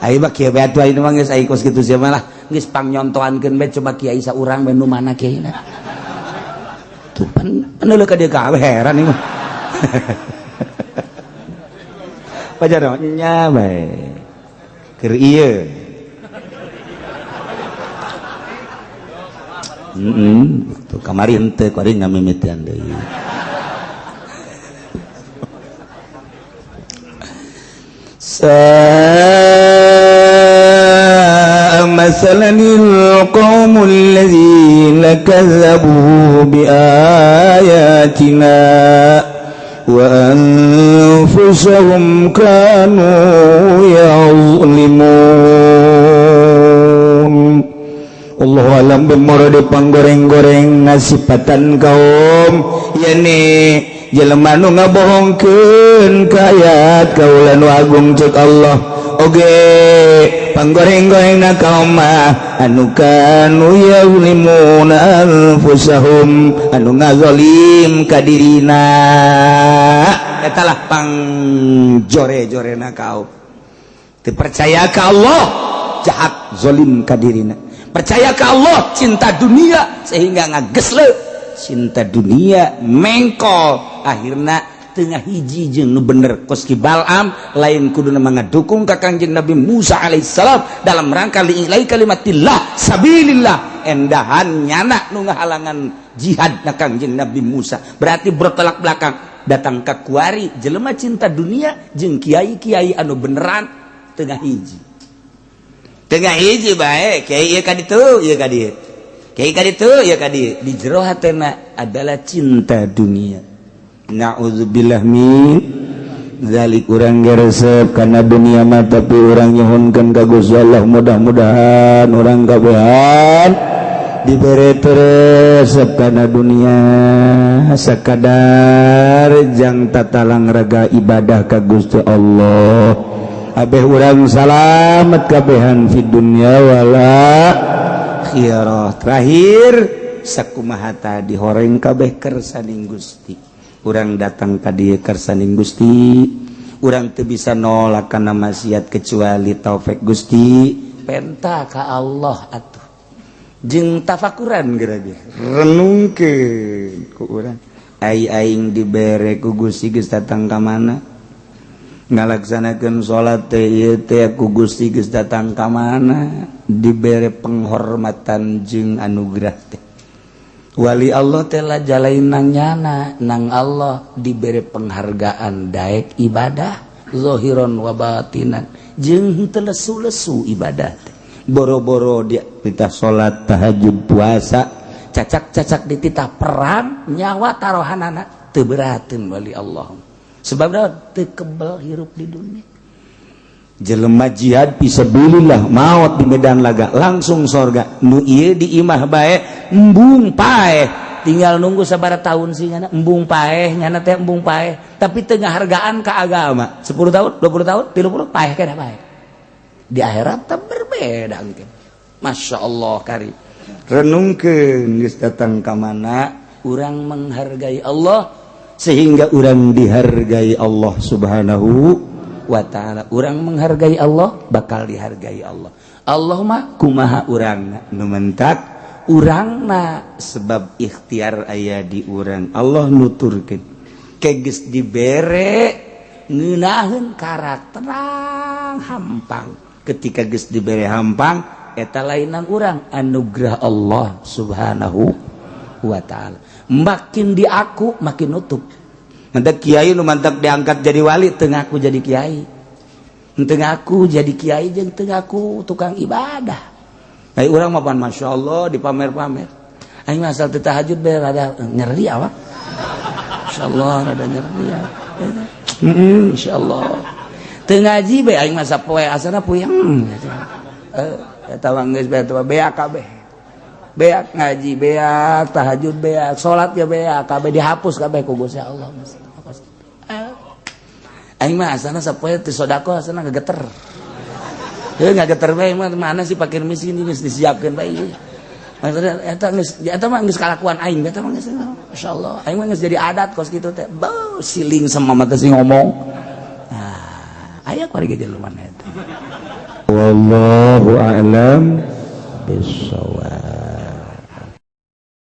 Speaker 2: Ayo mah kieu bae atuh, ayeuna mah geus aya kos kitu sia mah lah. Geus pangnyontoankeun bae, coba kiai saurang bae nu mana kiaina. Tuh pan peneuleuh ka dieu kabeh, heran ieu mah. Pajar nya bae. Keur ieu. Tuh kamari henteu, kuari ngamimitian deui.
Speaker 3: ساء مثلا القوم الذين كذبوا بآياتنا وأنفسهم كانوا يظلمون. Allah alam bimuradi panggoreng-goreng ngasipatan kaum yani jelema nu ngabohongkeun ka ayat kaula nu agung. Cek Allah oge, panggoreng-gorengna kaum mah anu kanu yazlimuna anfusahum, anu ngazolim ka dirina.
Speaker 2: Eta lah pangjore-jorena kaum teu percaya ka Allah, jahat, zolim ka dirina. Percaya ke Allah, cinta dunia sehingga ngagesle cinta dunia, mengkol, akhirnya tengah hiji jeung nu bener. Kos ki Bal'am lain kuduna ngadukung ka Kangjeng Nabi Musa alaihissalam dalam rangka li'ilai kalimatillah sabilillah, endahan nyana nu ngahalangan jihad na Kangjeng Nabi Musa. Berarti bertolak belakang datang ka kuari jelema cinta dunia jeung kiai-kiai anu beneran tengah hiji, tengah hiji bae. Kiai ieu ka ditu, ieu ka dieu, kiai ka ditu, ieu ka dieu, di jero hatena adalah cinta dunia.
Speaker 3: Na'udzubillah min dzalik. Urang geresep kana dunia mah, tapi urang nyuhunkeun ka Gusti Allah, mudah-mudahan urang kabehan dibere resep kana dunia sakadar jang tatalang raga ibadah ka Gusti Allah. Abeh urang salamet kabehan di dunia wala
Speaker 2: akhirah. Terakhir, sakumaha tadi, horeng kabeh kersaning Gusti. Urang datang ka dieu kersaning Gusti, urang teu bisa nolak kana maksiat kecuali taufik Gusti. Penta ka Allah atuh jeung tafakuran geura ge, renungkeun ku urang, ai aing dibere ku Gusti geus datang ka mana, ngalaksanakeun salat teh ieu teh ku Gusti geus datang ka mana, dibere penghormatan jeung anugerah teh. Wali Allah teh la jalain nang nyana nang Allah, dibere penghargaan daek ibadah zahiron wa batinan jeung teu lesu-lesu ibadah teh. Boro-boro dia
Speaker 3: titah salat, tahajud, puasa,
Speaker 1: cacak-cacak dititah perang, nyawa tarohanana teu berateun wali Allah, sebab teu kebel hirup di dunia.
Speaker 2: Jelema jihad fisabilillah maot di medan laga langsung sorga, nu ieu di imah bae embung paeh,
Speaker 1: tinggal nunggu sabaraha tahun sih nyana embung paeh. Nyana teh embung paeh tapi teu ngahargaan ka agama. 10 tahun, 20 tahun, 30, paeh keneh paeh. Di akhirat teh berbeda engke. Masya Allah kari.
Speaker 2: Renungkeun geus datang ka mana.
Speaker 1: Urang menghargai Allah
Speaker 2: sehingga urang dihargai Allah Subhanahu wa ta'ala.
Speaker 1: Urang menghargai Allah bakal dihargai Allah. Allah mah kumaha urang.
Speaker 2: Nu mentak
Speaker 1: urangna
Speaker 2: sebab ikhtiar aya di urang. Allah nuturkeun keges dibere.
Speaker 1: Ngeunaheun karak terang hampang. Ketika geus dibere hampang, eta lainan urang, anugerah Allah Subhanahu wa Ta'ala. Makin diaku makin nutup.
Speaker 3: Mantak kiai nu mantak diangkat jadi wali.
Speaker 1: Teu ngaku jadi kiai, teu ngaku jadi kiai, jeung teu ngaku tukang ibadah.
Speaker 3: Ai urang mah pan Masya Allah dipamer-pamer.
Speaker 1: Aing mah asal teu tahajud bae rada nyeri awak. Insyaallah rada nyeri ya. Insyaallah. Teu ngaji bae aing mah sapoe asana puyeng. Eh, eta mah geus bae, eta mah beak kabeh. Beak ngaji, beak tahajud, beak salat ya, beak kabeh, dihapus kabeh ku Gusti Allah. Aing mah asana sapoe teu sedekah asana gegeter. Heuh, ngageter bae mah mana sih pakir miskin geus disiapkeun bae. Maksudnya eta geus, eta mah geus kalakuan aing, eta mah geus masyaallah. Aing mah geus jadi adat kos kitu teh. Beuh, siling sama mata sih ngomong. Nah, aya kuari ge jelema eta.
Speaker 3: Wallahu a'lam bissawab.